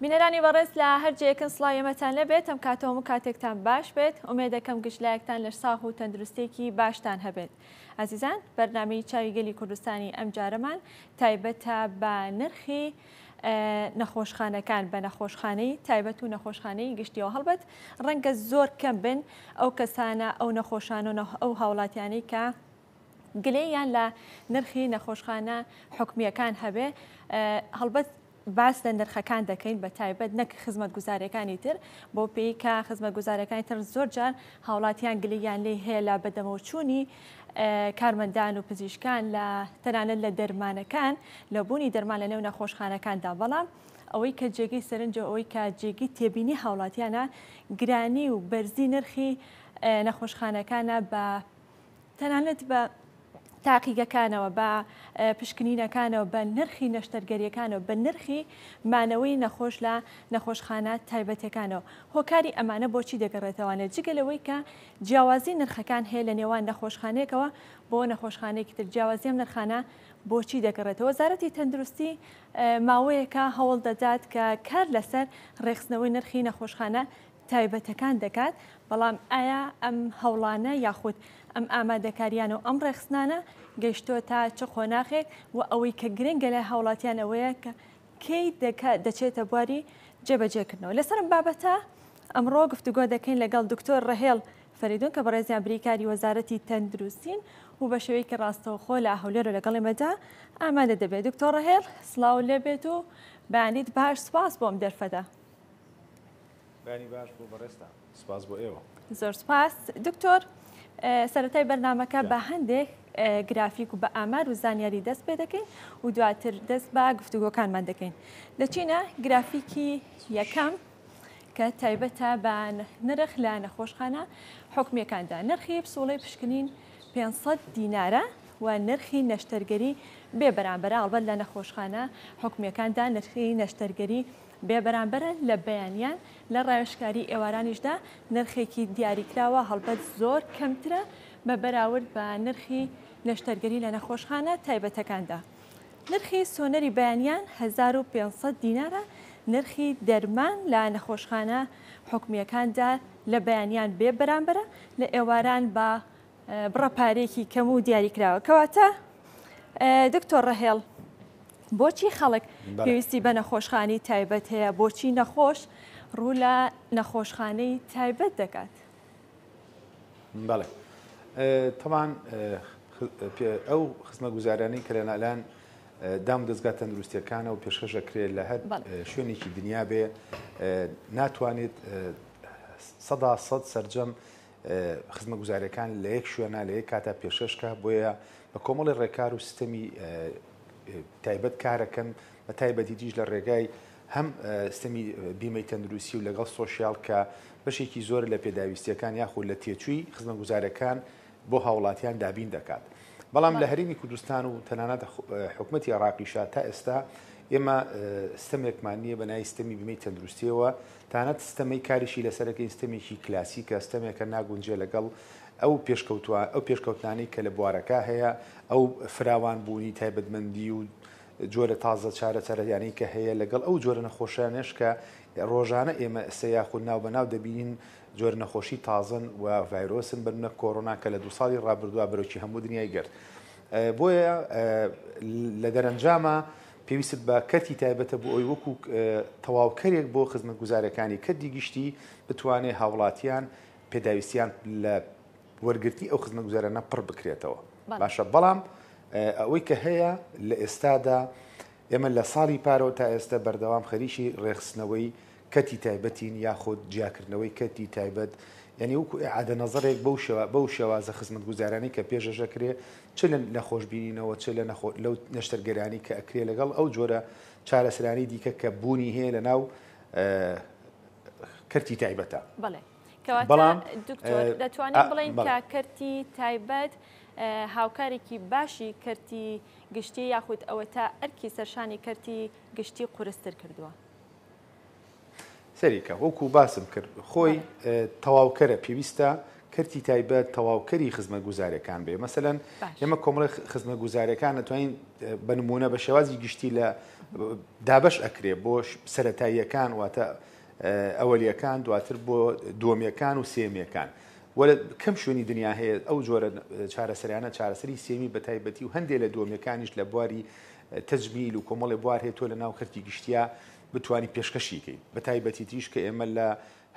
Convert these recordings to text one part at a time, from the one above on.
بینەرانی بەڕێز لە هەر جێیەکن سڵاوی ئێمەتان لێبێت ئەم کاتەوە هەموو کاتێکتان باش بێت ئومێدەکەم گشت لایەکتان لەش ساغ و تەندروستێکی باشتان هەبێت ئازیزان بەرنامەی چاوی گەلی کوردستانی ئەم جارەمان تایبەتە بە نرخی نەخۆشخانەکان بە نەخۆشخانەی تایبەت و نەخۆشخانەی گشتیەوە هەڵبەت ڕەنگە زۆر کەم بن ئەو کەسانە ئەو نەخۆشان و ئەو هاوڵاتیانەی کە گلەییان لە نرخی نەخۆشخانە حکومییەکان هەبێ، هەڵبەت باس لە نرخەکان دەکەین بە تایبەت نەک خزمەتگوزاریەکانی تر بۆ پێی کە خزمەتگوزاریەکانی تر زۆر جار هاوڵاتیان گلەییان لێی هەیە لە بەدەمەوچوونی کارمەندان و پزیشکان لە تەنانەت لە دەرمانەکان لە بوونی دەرمان لە نێو نەخۆشخانەکاندا بەڵام ئەوەی کە جێگەی سەرنجە ئەوەی کە جێگەی تێبینی هاوڵاتیانە گرانی و بەرزی نرخی نەخۆشخانەکانە بە تەنانەت بە تاقیگەکانەوە، بە پشکنینەکانەوە، بە نرخی نەشتەرگەریەکانەوە، بە نرخی مانەوەی نەخۆش لە نەخۆشخانە تایبەتەکانەوە. هۆکاری ئەمانە بۆچی دەگەڕێتەوانێ؟ جگە لەوەی کە جیاوازی نرخەکان هەیە لە نێوان نەخۆشخانەیەکەوە بۆ نەخۆشخانەیەکی تر، جیاوازی ئەم نرخانە بۆچی دەگەڕێتەوە؟ وەزارەتی تەندروستی ماوەیەکە هەوڵ دەدات کە کار لەسەر ڕێکخستنەوەی نرخی نەخۆشخانە تایبەتەکان دەکات، بەڵام ئایا ئەم هەوڵانە یاخود ئەم ئامادەکاریانە و ئەم ڕێکخستنانە گەیشتۆتە چ قۆناغێک و ئەوەی کە گرنگە لای هاوڵاتیان ئەوەیە کە کەی دەچێتە بواری جێبەجێکردنەوە. لەسەر ئەم بابەتە ئەمڕۆ گفتوگۆ دەکەین لەگەڵ دکتۆر ڕەهێڵ فەریدون کە بەڕێزیان بریکاری وەزارەتی تەندروستین و بە شێوەیەکی ڕاستەوخۆ لە هەولێر و لەگەڵ ئێمەدا ئامادە دەبێت. دکتۆر ڕەهێڵ سڵاو لێبێت و بەیانیت باش، سوپاس بۆ ئەم دەرفەتە. بەیانی باش بۆ بەڕێزتان، سپاس بۆ ئێوە. زۆر سپاس دکتۆر. سەرەتای بەرنامەکە بە هەندێک گرافیک و بە ئامار و زانیاری دەست پێ دەکەین و دواتر دەست بە گفتوگۆکانمان دەکەین. دەچینە گرافیکی یەکەم کە تایبەتە بە نرخ لە نەخۆشخانە حکومیەکاندا. نرخی پسوڵەی پشکنین 500 دینارە و نرخی نەشتەرگەری بێ بەرامبەرە، ئەڵبەت لە نەخۆشخانە حکومیەکاندا نرخی نەشتەرگەری بێ بەرامبەرە لە بەیانیان، لە ڕاوێژکاری ئێوارانیشدا نرخێکی دیاریکراوە، هەڵبەت زۆر کەمترە بە بەراورد بە نرخی نەشتەرگەری لە نەخۆشخانە تایبەتەکاندا. نرخی سۆنەری بەیانیان 1500 دینارە، نرخی دەرمان لە نەخۆشخانە حکومییەکاندا لە بەیانیان بێ بەرامبەرە، لە ئێواران بە بڕە پارەیەکی کەم و دیاریکراوە. کەواتە دکتۆر ڕەهێڵ بۆچی خەڵک پێویستی بە نەخۆشخانەی تایبەت هەیە؟ بۆچی نەخۆش ڕوو لە نەخۆشخانەی تایبەت دەکات؟ بەڵێ تەمان ئەو خزمەتگوزارانەی کە لەلایەن دام دەستگا تەندروستیەکانەوە پێشکەش ئەکرێت لە هەر شوێنێکی دنیا بێ ناتوانێت سەدا سەد سەرجەم خزمەتگوزاریەکان لە یەک شوێنا لە یەک کاتا پێشکەش کا، بۆیە بە کۆمەڵی ڕێکار و سیستەمی تایبەت کارەکەن، بە تایبەتیتیش لە ڕێگای هەم سیستەمی بیمەی تەندروستی و لەگەڵ سۆشیال کە بەشێکی زۆر لە پێداویستیەکان یاخود لە تێچووی خزمەتگوزاریەکان بۆ هاوڵاتیان دابین دەکات. بەڵام لە هەرێمی کوردستان و تەنانەت حکومەتی عێراقیشا تا ئێستا ئێمە ستەمێکمان نییە بە ناوی ستەمی بیمەی تەندروستیەوە، تانەت ستەمەی کاریشی لەسەرەکەین ستەمێکی کلاسیکە، ستەمێکە ناگونجێ لەگەڵ ئەو پێشکەوتوە ئەو پێشکەوتنانەی کە لە بوارەکە هەیە، ئەو فراوان بوونی تایبەتمەندی و جۆرە تازە چارەسەریانەی کە هەیە لەگەڵ ئەو جۆرە نەخۆشیانەش کە ڕۆژانە ئێمە ئێستا یاخود ناو بە ناو دەبینین جۆرە نەخۆشی تازەن و ڤایرۆسن بەنمونە کۆرۆنا کە لە دوو ساڵی ڕابردووە بەرۆکی هەموو دنیای گرت. بۆیە لە دەرەنجامە پێویستت بە کەرتی تایبەتە بۆ ئەوی وەکو تەواوکەرێک بۆ خزمەتگوزارەکانی کەرتی گشتی بتوانێت هاوڵاتیان پێداویستیان لە وەرگرتنی ئەو خزمەتگوزارانە پڕ بکرێتەوە. باشە بەڵام ئەوەی کە هەیە لە ئێستادا ئێمە لە ساڵی پارەوە تا ئێستە بەردەوام خەریکی ڕێکخستنەوەی کەرتی تایبەتین یاخود جیاکردنەوەی کەرتی تایبەت یعنی وەکو ئیعادە نەزەرێک بەو شێوا بەو شێوازە خزمەتگوزارانەی کە پێشەش ئەکرێ چ لە نەخۆشبینینەوە چ لە نەخۆ لەو نەشتەرگەرانی کە ئەکرێ لەگەڵ ئەو جۆرە چارەسەرانی دیکە کە بوونی هەیە لە ناو کەرتی تایبەتە. بەڵێ کەواتە دکتۆر دەتوانین بڵێین کە کەرتی تایبەت هاوکارێکی باشی کەرتی گشتی یاخود ئەوەتا ئەرکی سەرشانی کەرتی گشتی قورستر کردووە؟ سەریکە وەکو باسم کرد خۆی تەواوکەرە پێویستە کەرتی تایبەت تەواوکەری خزمەتگوزاریەکان بێ مەسەلەن ئێمە کۆمەڵی خزمەتگوزاریەکان ئەتوانین بە نمونە بە شێوازی گشتی لە دابەش ئەکرێ بۆ سەتاییەکان واتە ئەوەلیەکان دواتر بۆ دووەمیەکان و سێمیەکان وە کەم شوێنی دنیا هەیە ئەو جۆرە چارەسەریانە چارەسەری سێمی بە تایبەتی و هەندێک لە دووەمیەکانیش لە بواری تەجمیل و کۆمەڵی بوار هەیە تۆ لە ناو کەرتی گشتیا بتانی پێشکەشیکەی بە تایبەتی تیش کە ئێمە لە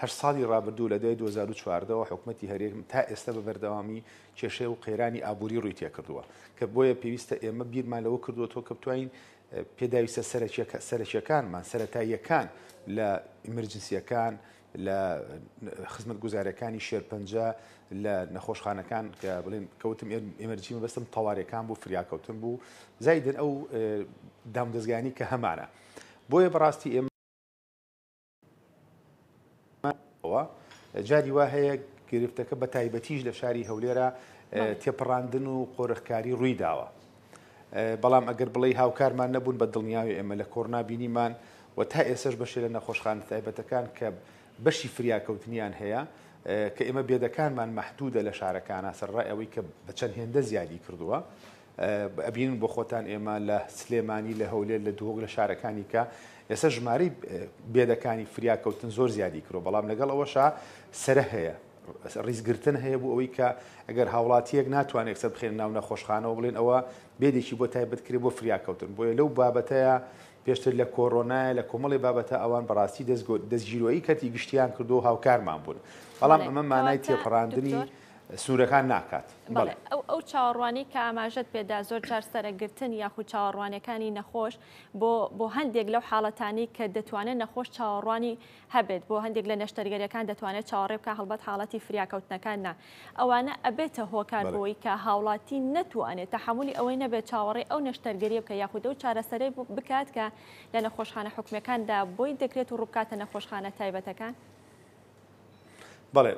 هەشت ساڵی ڕابردوو لە دوای 2014 ەوە حکومەتی هەرێم تا ئێستا بە بەردەوامی کێشەی و قەیرانی ئابووری ڕووی تێکردووە کە بۆیە پێویستە ئێمە بیرمان لەوە کردووەتەوە کە بتوانین پێداویستە سەرەکیەکانمان سەرەتاییەکان لە ئیمرجنسیەکان لە خزمەتگوزاریەکانی شێرپەنجە لە نەخۆشخانەکان کە بڵێن کەوتم ئێمەرجی مەبەستم تەوارەکان بوو فریاکەوتن بوو زایدن ئەو دامودەزگانی کە هەمانە بۆیە بەڕاستی ئێمە جاری وا هەیە گرفتەکە بە تایبەتیش لە شاری هەولێرە تێپەڕاندن و قۆرخکاری ڕووی داوە. بەڵام ئەگەر بڵێی هاوکارمان نەبوون بە دڵنیاوی ئێمە لە کۆرنا بینیمان و تا ئێسش بەشێ لە نەخۆشخانە تایبەتەکان کە بەشی فریاکەوتنیان هەیە کە ئێمە بێدەکانمان مەحدودە لە شارەکانە سەرڕای ئەوەی کە بە چەند هێندە زیادی کردووە ئەبینن بۆ خۆتان ئێمە لە سلێمانی لە هەولێر لە دهۆک لە شارەکانی کە ئێستا ژمارەی بێدەکانی فریاکەوتن زۆر زیادی کرۆ بەڵام لەگەڵ ئەوەشا سرە هەیە ڕیزگرتن هەیە بۆ ئەوەی کە ئەگەر هاوڵاتیەک ناتوانێت یەکسەر بخێن ناو نەخۆشخانەوە بڵێن ئەوە بێدێکی بۆ تایبەت کرێ بۆ فریاکەوتن بۆیە لەو بابەتەیە پێشتر لە کۆرۆنایە لە کۆمەڵی بابەتە ئەوان بەڕاستی دەستگیرۆیی کەرتی گشتیان کردو هاوکارمان بوون بەڵام ئەمە مانای تێپەڕاندنی سنوورەکان ناکات. بەڵێ ئەو چاوەڕوانی کە ئاماژەت پێدا زۆر جار سەرەگرتن یاخود چاوەڕوانیەکانی نەخۆش بۆ بۆ هەندێک لەو حاڵەتانی کە دەتوانێت نەخۆش چاوەڕوانی هەبێت بۆ هەندێک لە نەشتەرگەریەکان دەتوانێت چاوەڕێ بکە هەڵبەت حاڵەتی فریاکەوتنەکان نا ئەوانە ئەبێتە هۆکار بۆی کە هاوڵاتی نەتوانێت تەحەمولی ئەوەی نەبێت چاوەڕێی ئەو نەشتەرگەریە بکە یاخود ئەو چارەسەرەی بکات کە لە نەخۆشخانە حکومیەکاندا بۆی دەکرێت و ڕووبکاتە نەخۆشخانە تایبەتەکان. بەڵێ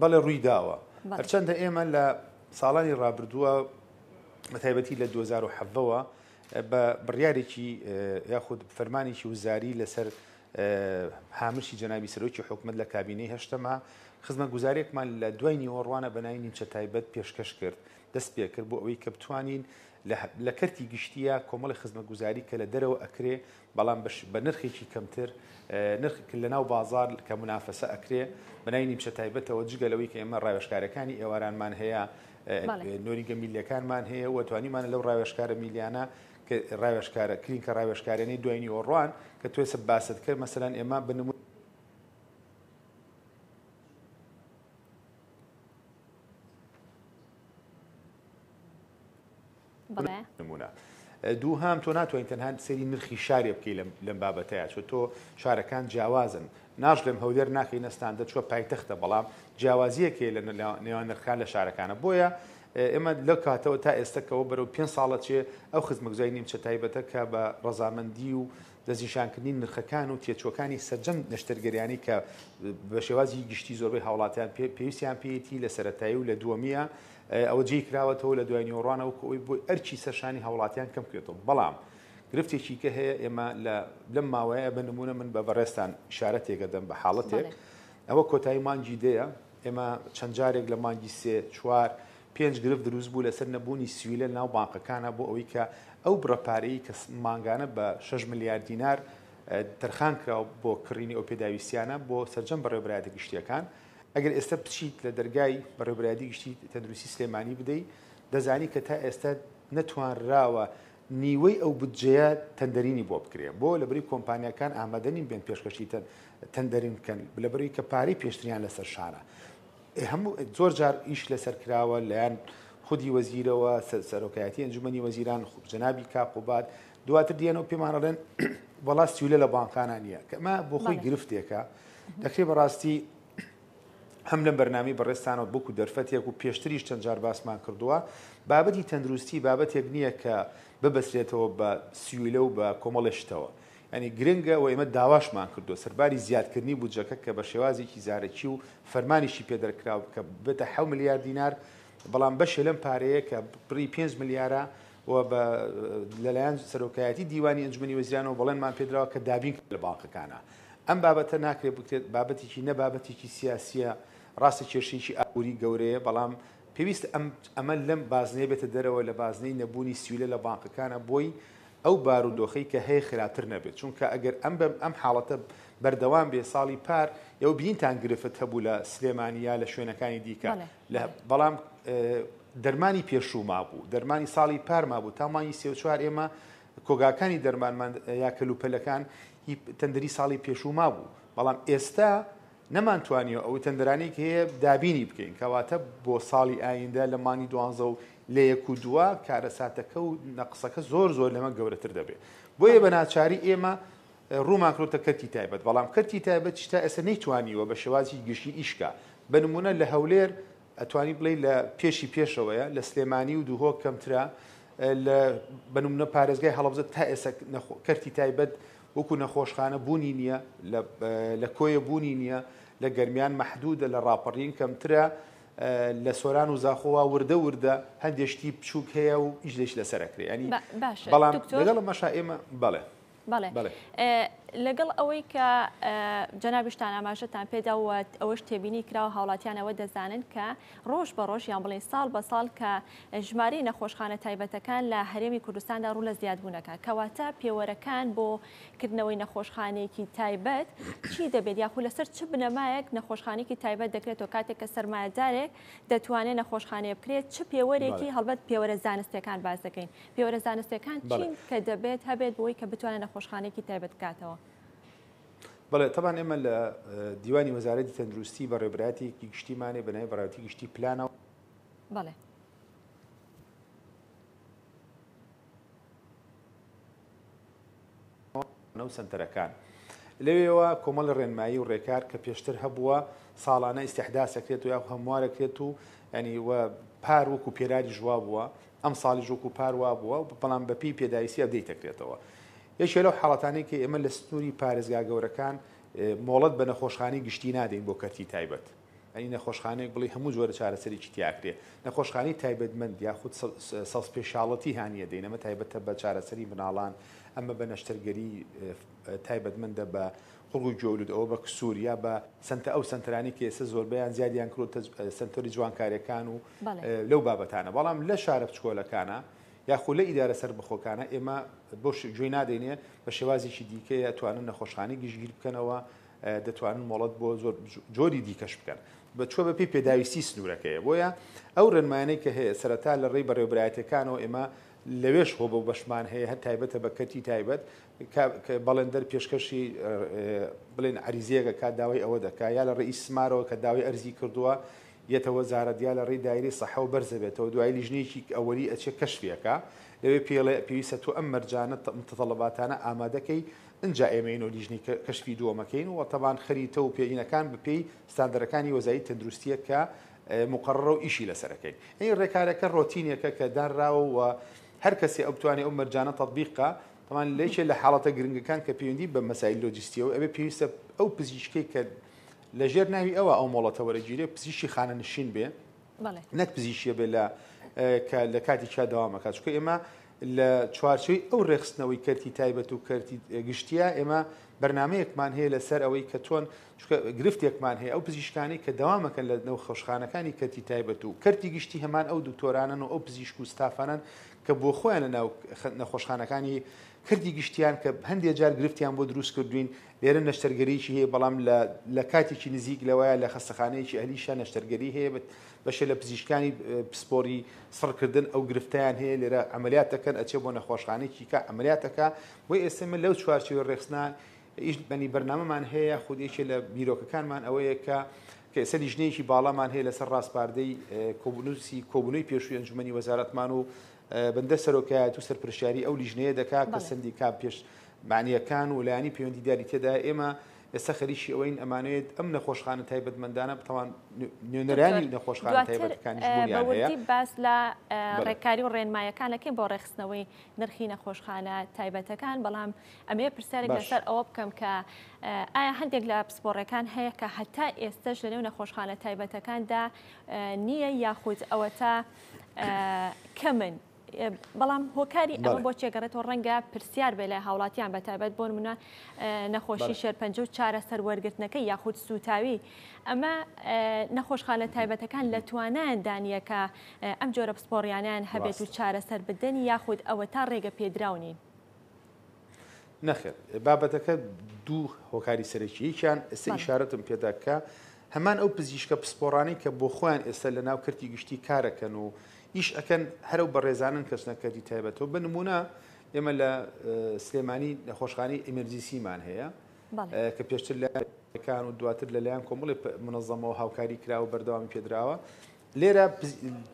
بەڵێ ڕووی داوە هەرچەندە ئێمە لە ساڵانی ڕابردووە بە تایبەتی لە 2017ەوە بە بڕیارێکی یاخود فەرمانێکی وزاری لەسەر هامشی جەنابی سەرۆکی حکومت لە کابینەی هەشتەما خزمەتگوزاریەکمان لە دوای نیوەڕوانە بە ناوی نیمچە تایبەت پێشکەش کرد دەست پێ کرد بۆ ئەوەی کە بتوانین لە کەرتی گشتیە کۆمەڵی خزمەتگوزاری کە لە دەرەوە ئەکرێ بەڵام بە نرخێکی کەمتر نرخ لە ناو بازار کە منافەسە ئەکرێ بە ناوی نیمچە تایبەتەوە جگە لەوەی کە ئێمە ڕاوێژکارەکانی ئێوارانمان هەیە نۆرینگە میلەکانمان هەیە و توانیمانە لەو ڕاوێژکارە میلیانە کە ڕاوێژکارە کلینکە ڕاوێژکارانەی دوای نیوەڕوان کە تۆ ئێستا باست کرد مەسەلەن ئێمە بە نمونە دووهام تۆ ناتوانین تەنها سەیری نرخی شارێ بکەی لەم بابەتەیە چۆ تۆ شارەکان جیاوازن ناشڵێم هەولێر ناخەینە ستاندەر چوە پایتەختە بەڵام جیاوازیەک هەیە لە نێوان نرخان لە شارەکانە بۆیە ئێمە لەو کاتەوە تا ئێستا کەەوە بەرەو پێ ساڵە چێ ئەو خزمەگوزاری نیمچە تایبەتە کە بە ڕەزامەندی و دەستنیشانکردنی نرخەکان و تێچووەکانی سەرجەم نەشتەرگەریانی کە بە شێوازی گشتی زۆربەی هاوڵاتیان پێویستیان پێیەتی لە سەرەتایی و لە دووەمیە ئەوە جێی کراوەتەوە لە دوای نیوەڕوانەوە کە ئەوی بۆی ئەرکی سەرشانی هاوڵاتیان کەم بکرێتەوە بەڵام گرفتێکی کە هەیە ئێمە لە لەم ماوەیە بە نمونە من بە بەڕێزتان ئیشارەتێک ئەدەم بە حاڵەتێک ئەوە کۆتایی مانگی دەیە ئێمە چەند جارێک لە مانگی سێ چوار پێنج گرفت دروست بوو لەسەر نەبوونی سیولە ناو بانقەکانە بۆ ئەوەی کە ئەو بڕە پارەی کە مانگانە بە 6 ملیار دینار تەرخان کراوە بۆ کڕینی ئەو پێداویستیانە بۆ سەرجەم بەڕێوەبەرایەتە گشتیەکان ئەگەر ئێستا بچیت لە دەرگای بەڕێوەبەرایەتی گشتی تەندروستی سلێمانی بدەی دەزانی کە تا ئێستا نەتوانراوە نیوەی ئەو بودجەیە تەندەرینی بۆ بکرێ بۆ لەبری کۆمپانیاکان ئامادە نین بێن پێشکەشی تەندەرین بکەن لەبەروی کە پارەی پێشتریان لەسەر شانە هەموو زۆر جار ئیش لەسەر کراوە لایەن خودی وەزیرەوە سەرۆکایەتی ئەنجومەنی وەزیران جەنابی کاک قوباد دواتر دیێنەوە پێمان ئەڵێن وەڵا سیولە لە بانکانە نییە کە ئەمە بۆ خۆی گرفتێکە دەکرێت بەڕاستی هەم لەم بەرنامەی بەڕێزتانەوە بۆکو دەرفەتێک و پێشتریش چەند جار باسمان کردووە بابەتی تەندروستی بابەتێک نییە کە ببەسرێتەوە بە سیولە و بە کۆمەڵێ شتەوە ینی گرنگە و ئێمە داواشمان کردووە سەرباری زیادکردنی بودجەکە کە بە شێوازێکی زارەکی و فەرمانیشی پێدەرکراو کە بێتە 7 ملیار دینار بەڵام بەشێ لەم پارەیە کە بڕی 5 ملیارە و بە لەلایەن سەرۆکایەتی دیوانی ئەنجومەنی وەزیرانەوە بەڵێنمان پێدراوە کە دابین لە بانقەکانە ئەم بابەتە ناکرێت بکرێت بابەتێکی نە بابەتێکی سیاسیە. ڕاستە کێشەیەکی ئابووری گەورەیە بەڵام پێویستە ئەم ئەمە لەم بازنەیە بێتە دەرەوە لە بازنەی نەبوونی سیولە لە بانقەکانە بۆی ئەو بارودۆخەی کە هەیە خراپتر نەبێت چونکە ئەگەر ئەم بەم ئەم حاڵەتە بەردەوام بێ ساڵی پار ئێوە بینیتان گرفت هەبوو لە سلێمانی یا لە شوێنەکانی دیکە لە بەڵام دەرمانی پێشوو مابوو دەرمانی ساڵی پار مابوو تا مانگی سێ و چوار ئێمە کۆگاکانی دەرمانمان یا کەلوپەلەکان هی تەندری ساڵی پێشوو مابوو بەڵام ئێستا نەمانتوانیوە ئەو تەندەرانەی کە هەیە دابینی بکەین، کەواتە بۆ ساڵی ئایندە لە مانگی دوانزە و لە یەک و دووە کارەساتەکە و نەقسەکە زۆر زۆر لەمە گەورەتر دەبێت. بۆیە بە ناچاری ئێمە ڕوومان کردۆتە کەرتی تایبەت، بەڵام کەرتی تایبەتیش تا ئێستا نەیتوانیوە بە شێوازی گشتی ئیش کا. بە نموونە لە هەولێر ئەتوانی بڵێی لە پێشی پێشەوەیە، لە سلێمانی و دهۆک کەمترە، لە بە نمونە پارێزگای هەڵەبجە تا ئێستا کەرتی تایبەت وەکو نەخۆشخانە بوونی نییە، لە کۆیە بوونی نییە، لە گەرمیان مەحدودە، لە ڕاپەڕین کەمترە، لە سۆران و زاخۆوە وردە وردە هەندێک شتی بچووک هەیە و ئیش لێش لەسەر ئەکرێ. یانی بەڵام لەگەڵ ئەمەشا ئێمە بەڵێ. بەڵێ لەگەڵ ئەوەی کە جەنابیشتان ئاماژەتان پێدا و ئەوەش تێبینی کراوە هاوڵاتیان ئەوە دەزانن کە ڕۆژ بە ڕۆژ یان بڵێن ساڵ بە ساڵ کە ژمارەی نەخۆشخانە تایبەتەکان لە هەرێمی کوردستاندا ڕوو لە زیادبوونەکە کەواتە پێوەرەکان بۆ کردنەوەی نەخۆشخانەیەکی تایبەت چی دەبێت یاخو لەسەر چ بنەمایەک نەخۆشخانێکی تایبەت دەکرێتەوە کاتێک کە سەرمایەدارێک دەتوانێت نەخۆشخانەیە بکرێت چ پێوەرێکی هەڵبەت پێوەرە زانستەکان باس دەکەین پێوەرە زانستیەکان چین کە دەبێت هەبێت بۆی کە بتوانێت نەخۆشخانەیەکی تایبەت بکاتەوە؟ بەڵێ تەبان ئێمە لە دیوانی وەزارەتی تەندروستی بەڕێوەبەرایەتێکی گشتیمانێ بە ناوی بەڕێوەبەرایەتی گشتی پلانەوە. بەڵێ. و سەنتەرەکان. لەوێوە کۆمەڵی ڕێنمایی و ڕێکار کە پێشتر هەبووە ساڵانە ئیستیحداس ئەکرێت و یاخو هەموارەکرێت و یانی و پار وەکو پێراریش وابووە ئەمساڵیش وەکو پار وابووە بەڵام بەپێی پێداویستی update ئەکرێتەوە. یەکێ لەو حاڵەتانەی کە ئێمە لە سنووری پارێزگا گەورەکان مۆڵەت بە نەخۆشخانەی گشتی نادەین بۆ کەرتی تایبەت. یانی نەخۆشخانەیەک بڵێی هەموو جۆرە چارەسەرێکی تیاکرێ. نەخۆشخانەی تایبەتمەند یاخود subspecialty هانیە دەین ئەمە تایبەتە بە چارەسەری مناڵان، ئەمە بە نەشتەرگەری تایبەتمەندە بە قوڕگ و گوێ و لوت ئەوە بە کسور یا بە سەنتە ئەو سەنتەرانەی کە ئێستا زۆربەیان زیادیان کردووە سەنتەری جوانکاریەکان و لەو بابەتانە بەڵام لە شارە بچکۆلەکانە یاخو لە ئیدارە سەربەخۆکانە ئێمە بۆ گوێی نادەینێ بە شێوازێکی دیکەیە توانن نەخۆشخانەی گشتگیر بکەنەوە دەتوانن مۆڵەت بۆ زۆر جۆری دیکەش بکەن بە چوە بەپێی پێداویستی سنوورەکەیە بۆیە ئەو ڕێنمایانەی کە هەیە سەرەتا لە ڕێی بەڕێوەبەرایەتیەکانەوە ئێمە لەوێش هۆبە و بەشمان هەیە هەر تایبەتە بە کەرتی تایبەت کە بەڵێندەر پێشکەشی بڵێن عەریزەیەک ئەکات داوای ئەوە دەکا یا لە ڕێی سمارەوە کە داوای ئەرزی کردووە یەتە وەزارەت یا لە ڕێی دایرەی سەحەوە بەرزەبێتەوە دوایی لیژنەیەکی ئەوەلی ئەچێ کەشفی ئەکا لەوێ پێڵێ پێویستە تۆ ئەم مەرجانە متطلباتانە ئامادەکەی ئنجا ئێمەین و لیژنەی کەشفی دووەمەکەین و تەبان خەریتە و پێینەکان بەپێی ستاندەرەکانی وەزاری تەندروستیە کە مقەڕەرە و ئیشی لەسەر ئەکەین. یەعنی ڕێکارەکە ڕۆتینێکە کە دانراوە و هەر کەسێ ئەو بتوانێ ئەو مەرجانە تەتبیق کا، تەبان لە یەکێ لە حاڵەتە گرنگەکان کە پەیوەندی بە مەسایل لۆجستیەوە ئەبێ پێویستە ئەو پزیشکەی کە لە ژێر ناوی ئەوە ئەو مۆڵەتە وەرەگیرێ پزیشکی خانەنشین بێ نەک پزیشکیە بێ لە کە لە کاتێکیا دەوام ئەکات چونکە ئێمە لە چوارچێوەی ئەو ڕێکخستنەوەی کەرتی تایبەت و کەرتی گشتیە ئێمە بەرنامەیەکمان هەیە لەسەر ئەوەی کە چۆن چونکە گرفتێکمان هەیە ئەو پزیشکانەی کە دەوامەکەن لە نەخۆشخانەکانی کەرتی تایبەت و کەرتی گشتی هەمان ئەو دکتۆرانەن و ئەو پزیشک و ستافانەن کە بۆ خۆیان لە ناو نەخۆشخانەکانی کەرتی گشتیان کە هەندێک جار گرفتیان بۆ دروست کردوین لێرە نەشتەرگەریی هەیە بەڵام لە لە کاتێکی نزیک لەوەیە لە خەستەخانەیەکی ئەهلیشا نەشتەرگەری هەیە بەشێ لە پزیشکانی پسپۆری سڕکردن ئەو گرفتیان هەیە لێرە عملیات دەکەن ئەچێ بۆ نەخۆشخانەیەکی کە عملیات دەکا بۆی ئێستا من لەو چوارچێوەی ڕێکخستنە ئیش بەنی بەرنامەمان هەیە یاخود یەکێ لە بیرۆکەکانمان ئەوەیە کە کە ئێستا لیژنەیەکی باڵامان هەیە لەسەر ڕاسپاردەی کۆبنووسی کۆبوونەوەی پێشووی ئەنجومەنی وەزارەتمان و بەندە سەرۆکایەت و سەرپرشیاری ئەو لیژنەیە دەکا کە سەندیکا پێش معنیەکان و لایەنی پەیوەندیداری تێدایە ئێمە ئێستا خەریکی ئەوەین ئەمانەوێت ئەم نەخۆشخانە تایبەتمەندانە بتوان نوێنەرانی نەخۆشخانە تایبەتەکانیش بوونیان هەیە. باس لە ڕێکاری و ڕێنمایەکان دەکەین بۆ ڕێکخستنەوەی نرخی نەخۆشخانە تایبەتەکان، بەڵام ئەمەوێ پرسیارێک لەسەر ئەوە بکەم کە ئایا هەندێک لە پسپۆڕەکان هەیە کە هەتا ئێستەش لەنێو نەخۆشخانە تایبەتەکاندا نییە یاخود ئەوەتا کەمن؟ بەڵام هۆکاری ئەمە بۆ چێگەڕێتەوە ڕەنگە پرسیار بێ لای هاوڵاتیان بە تایبەت بۆ نمونە نەخۆشی شێرپەنجە و چارەسەر وەرگرتنەکەی یاخود سووتاوی ئەمە نەخۆشخانە تایبەتەکان لە توانایاندا نییە کە ئەم جۆرە پسپۆڕیانیان هەبێت و چارەسەر بدەن یاخود ئەوە تا ڕێگە پێدراو نین؟ نەخێر بابەتەکە دوو هۆکاری سەرەکی یەکیان ئێستا ئیشارەتم پێدا کە هەمان ئەو پزیشکە پسپۆڕانەی کە بۆ خۆیان ئێستا لە ناو کەرتی گشتی کارەکەن و ئیش ئەکەن هەرو بەڕێزانن کەچنە کەرتی تایبەتەوە بە نمونە ئێمە لە سلێمانی نەخۆشخانەی emergency مان هەیە کە پێشتر لەکان و دواتر لەلایەن کۆمەڵی منەزەمەوە هاوکاری کراوە بەردەوامی پێدراوە لێرە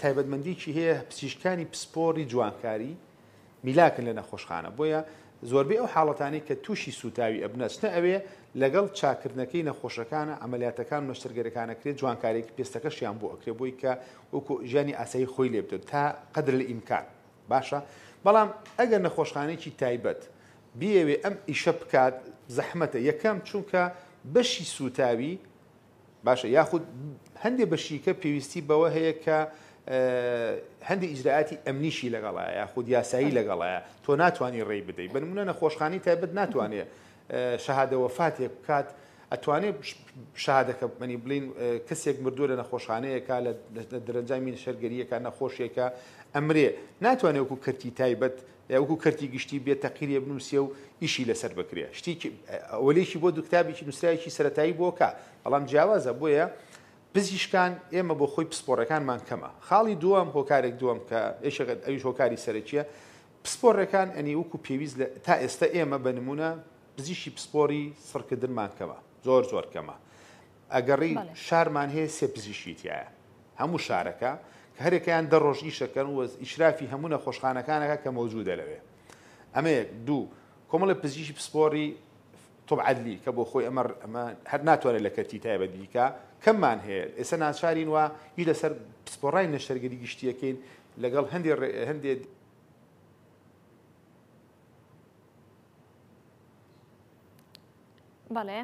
تایبەتمەندیکی هەیە پزیشکانی پسپۆڕی جوانکاری میلاکن لە نەخۆشخانە بۆیە زۆربەی ئەو حاڵەتانەی کە تووشی سووتاوی ئەبن ئەچنە ئەوێ لەگەڵ چاکردنەکەی نەخۆشەکانە عەمەلیاتەکان و نەشتەرگەرەکان ئەکرێت جوانکاریەکی پێستەکەشیان بۆ ئەکرێ بۆی کە وەکو ژیانی ئاسایی خۆی لێ بدەن تا قدر الامکان باشە بەڵام ئەگەر نەخۆشخانەیەکی تایبەت بیەوێ ئەم ئیشە بکات زەحمەتە یەکەم چونکە بەشی سووتاوی باشە یاخود هەندێ بەشیکە پێویستی بەوە هەیە کە هەندی ئیجرائاتی ئەمنیشی لەگەڵایە یاخود یاسایی لەگەڵایە تۆ ناتوانانی ڕێی بدەیت بە نمونە نەخۆشخانی تایبەت ناتوانێت شەهادە وەفاتێک بکات ئەتوانێت شەهادەکە منی بڵین کەسێک مردووە لە نەخۆشخانەیەکە لە دەرەنجامی شەرگەریەکە نەخۆشیەکە ئەمرێ ناتوانێت وەکو کەرتی تایبەت وەکو کەرتی گشتی بێت تەقیرێ بنووسێ و ئیشی لەسەر بکرێ شتێکی ئەوەلێکی بۆ دوکتابێکی نووسراوێکی سەتایی بۆ کا بەڵام جیاوازە بۆیە پزیشکان ئێمە بۆ خۆی پسپۆڕەکانمان کەمە خاڵی دووەم هۆکارێک دووەم کە یەکێک ئەویش هۆکاری سەرەکیە پسپۆڕەکان ئەنی وەکو پێویست لە تا ئێستا ئێمە بە نمونە پزیشکی پسپۆڕی سڕکردنمان کەمە زۆر زۆر کەمە ئەگەڕی شارمان هەیە سێ پزیشکی تایە هەموو شارەکە کە هەرێکیان دە ڕۆژ ئیشەکەن و ئیشرافی هەموو نەخۆشخانەکانەکە کە مەوجودە لەوێ ئەمە یەک دوو کۆمەڵی پزیشکی پسپۆڕی طب عدلی کە بۆ خۆی ئەمە ئەمە هەر ناتوانێت لە کەرتی تایبەت بیکا کەممان هەیە ئێستا ناچارین وا ئیش لەسەر پسپۆڕای نەشتەرگەری گشتیەکەین لەگەڵ هەندێ هەندێ بەڵێ.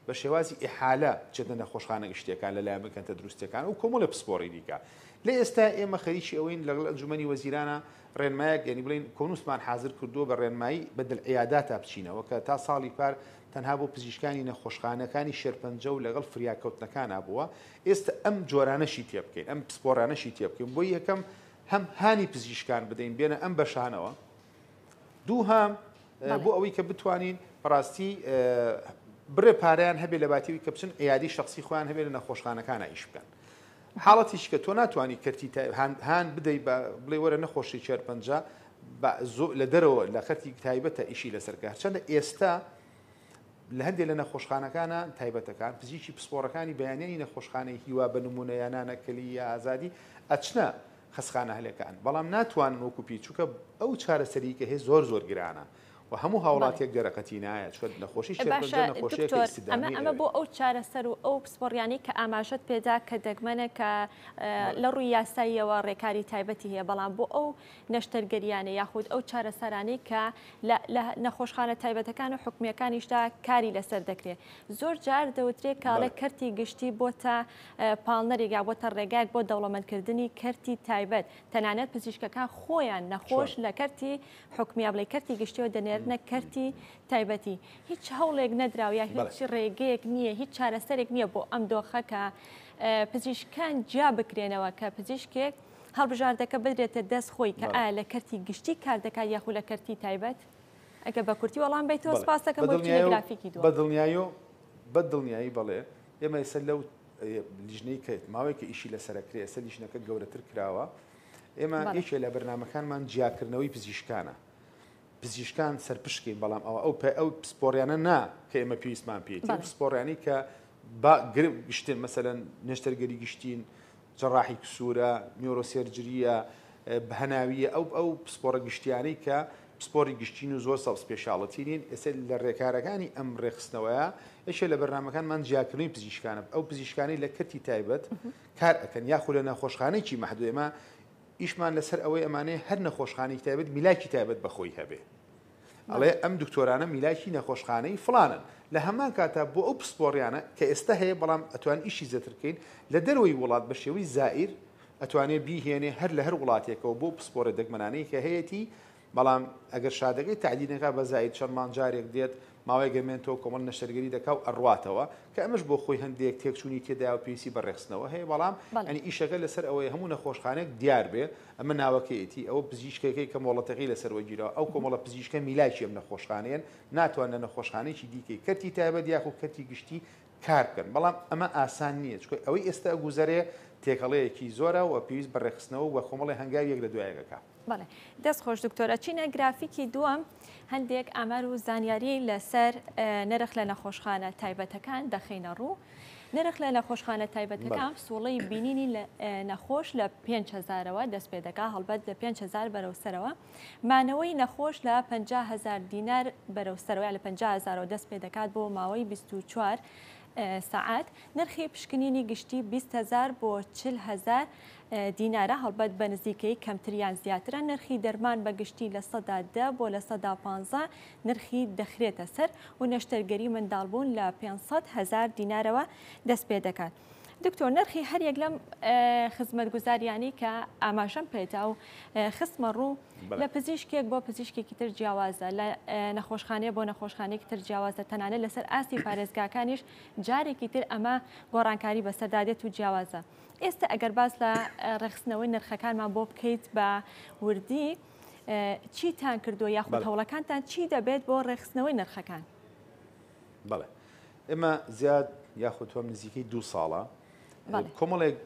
بە شێوازی ئیحالە بچێتە نەخۆشخانە گشتیەکان لەلایەن بنکە تەندروستیەکان و کۆمەڵی پسپۆڕی دیکە. لە ئێستا ئێمە خەریکی ئەوەین لەگەڵ ئەنجومەنی وەزیرانە ڕێنمایەک یانی بڵێین کۆنووسمان حازر کردووە بە ڕێنمایی بە دلعیاداتا بچینەوە کە تا ساڵی پار تەنها بۆ پزیشکانی نەخۆشخانەکانی شێرپەنجە و لەگەڵ فریاکەوتنەکانا بووە ئێستا ئەم جۆرانەشی تێ بکەین ئەم پسپۆڕانەشی تێ بکەین بۆ یەکەم هەم هانی پزیشکان بدەین بێنە ئەم بەشانەوە دووهەم بۆ ئەوەی کە بتوانین بەڕاستی بڕێ پارەیان هەبێ لە باتیوی کە بچن عیادی شخصی خۆیان هەبێ لە نەخۆشخانەکانە ئیش بکەن حاڵەتیش کە تۆ ناتوانانی کەرتی هان بدەی بە بڵێ وەرە نەخۆشی شێرپەنجە لە دەرەوە لە کەرتی تایبەتە ئیشی لەسەرکە هەرچەندە ئێستا لە هەندێک لە نەخۆشخانەکانە تایبەتەکان پزیشکی پسپۆڕەکانی بەیانیانی نەخۆشخانەی هیوا بە نمونە یا نانەکەلی یا ئازادی ئەچنە خەسخانە هەلەکان بەڵام ناتوانن وەکو پێی چونکە ئەو چارەسەری کە هەیە زۆر زۆر گرانە و هەموو هاوڵاتیەک دەرەقەتی نایە چونکە نەخۆشی باشە شێرپەنجە نەخۆشیەکە دکتۆر ئەمە ئیستدامی ئەمە ئەوێ. بۆ ئەو چارەسەر و ئەو پسپۆڕیانەی کە ئاماژەت پێدا کە دەگمەنە کە لە ڕووی یاساییەوە ڕێکاری تایبەتی هەیە بەڵام بۆ ئەو نەشتەرگەریانە یاخود ئەو چارەسەرانەی کە لە لە نەخۆشخانە تایبەتەکان و حکومییەکانیشدا کاری لەسەر دەکرێت زۆر جار دەوترێت کاڵێ بەڵێ. کەرتی گشتی بۆتە پاڵنەرێک یا بۆتە ڕێگایەک بۆ دەوڵەمەندکردنی کەرتی تایبەت، تەنانەت پزیشکەکان خۆیان نەخۆش لە کەرتی حکومی یا بڵێ کەرتی گشتیەوە دەنێرنە کەرتی تایبەتی. هیچ هەوڵێک نەدراوە یا هیچ ڕێگەیەک نییە، هیچ چارەسەرێک نییە بۆ ئەم دۆخە کە پزیشکان جیا بکرێنەوە، کە پزیشکێک هەڵبژاردەکە بدرێتە دەست خۆی کە ئایا لە کەرتی گشتی کار دەکات یاخود لە کەرتی تایبەت؟ ئەگەر بە کورتی وەڵام بەیتەوە سپاس دەکەم بۆ بچینە گرافیکی دووەم. بە دڵنیایی بەڵێ، ئێمە ئێستا لەو لیژنەی کە ماوەیەکە ئیشی لەسەر ئەکرێ، ئێستا لیژنەکە گەورەتر کراوە، ئێمە یەکێ لە بەرنامەکانمان جیاکردنەوەی پزیشکانە، پزیشکان سەرپشکین، بەڵام ئەوە ئەو ئەو پسپۆڕیانە نا کە ئێمە پێویستمان پێیەتی، ئەو پسپۆڕیانەی کە با گشتن مەسەلەن نەشتەرگەری گشتین، جەڕاحی کسوورە، neurosurgery یە، هەناوییە، ئەو ئەو پسپۆڕە گشتیانەی کە پسپۆڕی گشتین و زۆر sub specialty نین، ئێستا لە ڕێکارەکانی ئەم ڕێکخستنەوەیە یەکێ لە بەرنامەکانمان جیاکردنەوەی پزیشکانە، ئەو پزیشکانەی لە کەرتی تایبەت کار ئەکەن یاخود لە نەخۆشخانەیەکی مەحدود، ئێمە ئیشمان لەسەر ئەوەی ئەمانەیە هەر نەخۆشخانەیەکی تایبەت میلاکی تایبەت بە خۆی هەبێ. ئەڵێ ئەم دکتۆرانە میلاکی نەخۆشخانەی فڵانن لە هەمان کاتا بۆ ئەو پسپۆڕیانە کە ئێستا هەیە بەڵام ئەتوان ئیشی زێتر بکەین لە دەرەوەی وڵات بە شێوەی زائیر ئەتوانێ بیهێنێ هەر لە هەر وڵاتێکەوە بۆ پسپۆرە دەگمەنانەی کە هەیەتی، بەڵام ئەگەر شادەکەی تەعدیل نەکا بە زائید چەند مانگ جارێک دێت ماوەیەک ئەمێنتەوە کۆمەڵ نەشتەرگەری دەکا و ئەڕواتەوە کە ئەمەش بۆ خۆی هەندێک تێکچوونی تێدایە و پێویستی بە ڕێکخستنەوە هەیە بەڵام یانی ئیشەکە لەسەر ئەوەیە هەموو نەخۆشخانەیەک دیار بێ ئەمە ناوەکەیەتی ئەوە پزیشکەکەی کە مۆڵەتەکەی لەسەر وەگیراوە ئەو کۆمەڵە پزیشکە میلاکی ئەم نەخۆشخانەیەن ناتوان لە نەخۆشخانەیەکی دیکەی کەرتی تایبەت یاخود کەرتی گشتی کار بکەن بەڵام ئەمە ئاسان نییە چونکە ئەوەی ئێستا ئەگوزەرێ تێکەڵەیەکی زۆرە و پێویست بە ڕێکخستنەوە و کۆمەڵێ هەنگاوی یەک لە دوای یەک ئەکا. بەڵێ دەست خۆش دکتۆر ئەچینە گرافیکی دووەم هەندێک ئامار و زانیاری لەسەر نرخ لە نەخۆشخانە تایبەتەکان دەخەینە ڕوو. نرخ لە نەخۆشخانە تایبەتەکان پسوڵەی بینینی نەخۆش لە 5هزارەوە دەست پێ دەکا هەڵبەت لە 5هزار بەرەو سەرەوە مانەوەی نەخۆش لە 50هزار دینار بەرەو سەرەوە لە 50هزارەوە دەست پێ دەکات بۆ ماوەی 24 سەعات نرخی پشکنینی گشتی 20هزار بۆ 40هزار دینارە، هەڵبەت بە نزیکەیی کەمتر یان زیاترە، نرخی دەرمان بە گشتی 10% بۆ 15% نرخی دەخرێتە سەر و نەشتەرگەری منداڵبوون لە 500 هەزار دینارەوە دەست پێ دەکات. دکتۆر نرخی هەریەک لەم خزمەتگوزاریانەی کە ئاماژەم پێدا و خستمە ڕوو لە پزیشکێک بۆ پزیشکێکی تر جیاوازە لە نەخۆشخانەیە بۆ نەخۆشخانەیەکی تر جیاوازە تەنانەت لەسەر ئاستی پارێزگاکانیش جارێکی تر ئەمە گۆڕانکاری بەسەردا دێت و جیاوازە. ئێستا ئەگەر باس لە ڕێکخستنەوەی نرخەکانمان بۆ بکەیت بە وردی چیتان کردووە یاخود هەوڵەکانتان چی دەبێت بۆ ڕێکخستنەوەی نرخەکان؟ بەڵێ ئێمە زیاد یاخود تۆم نزیکەی دوو ساڵە کۆمەڵێک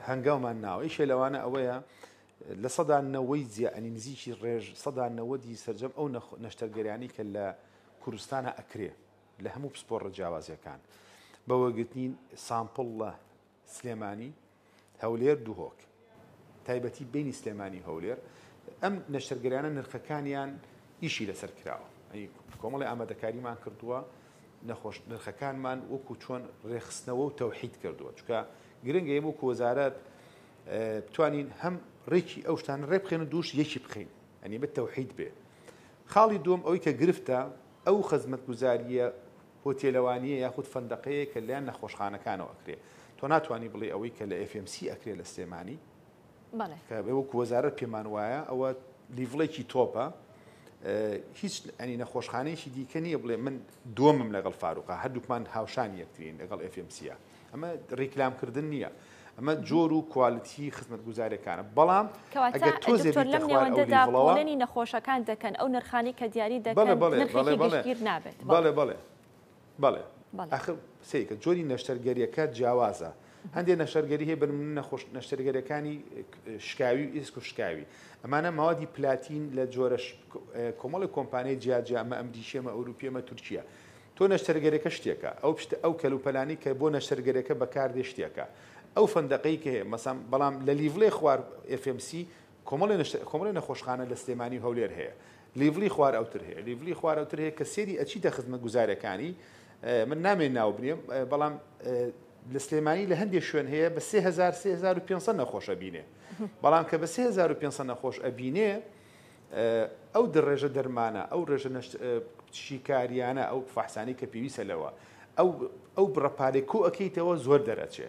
هەنگاومان ناوە یەکێ لەوانە ئەوەیە لە سەدا نەوەی زیانی نزیکی ڕێژ سەدا نەوەدی سەرجەم ئەو نەشتەرگەریانی کە لە کوردستانە ئەکرێ لە هەموو پسپۆڕە جیاوازەکان بە وەرگرتنی sample لە سلێمانی، هەولێر، دهۆک. تایبەتی بینی سلێمانی و هەولێر ئەم نەشتەرگەریانە نرخەکانیان ئیشی لەسەر کراوە. کۆمەڵی ئامادەکاریمان کردووە نەخۆش نرخەکانمان وەکو چۆن ڕێکخستنەوە و تەوحید کردووە چونکە گرنگە ئێمە وەکو وەزارەت بتوانین هەم ڕێکی ئەو شتانە ڕێ بخەین و دووش یەکی بخەین ئەنی بە تەوحید بێ خاڵی دووەم ئەوەی کە گرفتە ئەو خزمەتگوزارییە هۆتێلەوانییە یاخود فەندەقەیە کە لەلایەن نەخۆشخانەکانەوە ئەکرێ تۆ ناتوانی بڵێی ئەوەی کە لە FMC ئەکرێ لە سلێمانی کە وەکو وەزارەت پێمان وایە ئەوە level ێکی top ە هیچ ئەنی نەخۆشخانەیەکی دیکە نییە بڵێ من دووەمم لەگەڵ فاروقە هەردووکمان هاوشانی یەکترین لەگەڵ FMC ە ئەمە ڕیکلامکردن نییە ئەمە جۆر و quality خزمەتگوزاریەکانە بەڵام کەواتە دکتۆر لەم نێوەندەدا پۆلێنی نەخۆشەکان دەکەن ئەو نرخانەی کە دیاری دەکەن نرخێکی گشتگیر نابێت. بەڵێ بەڵێ بەڵێ ئاخر سەیرکە جۆری نەشتەرگەریەکە جیاوازە هەندێک نەشتەرگەری هەیە بنمونە نەخۆش نەشتەرگەریەکانی شکاوی و ئیسک و شکاوی ئەمانە ماوەدی پلاتین لە جۆرە کۆمەڵی کۆمپانیای جیاجیا ئەمە ئەمریکیە ئەمە ئەوروپیە ئەمە تورکیە تۆ نەشتەرگەرەکە شتێکە، ئەو پشتە ئەو کەلوپەلانەی کە بۆ نەشتەرگەرەکە بەکاردێ شتێکە، ئەو فەندەقەی کە هەیە مەسەن بەڵام لە level ێ خوار FMC کۆمەڵێ نەشتەر کۆمەڵێ نەخۆشخانە لە سلێمانی و هەولێر هەیە level ی خوار ئەوتر هەیە level ی خوار ئەوتر هەیە کە سێری ئەچیتە خزمەتگوزارەکانی من نامێ ناو بنێم بەڵام لە سلێمانی لە هەندێک شوێن هەیە بە 3000 3500 نەخۆش ئەبینێ بەڵام کە بە 3500 نەخۆش ئەبینێ ئەو ڕێژە دەرمانە، ئەو ڕێژە شیکاریانە، ئەو فەحسانەی کە پێویستە لەوە، ئەو ئەو بڕە پارەی کۆ ئەکەیتەوە زۆر دەرەچێ.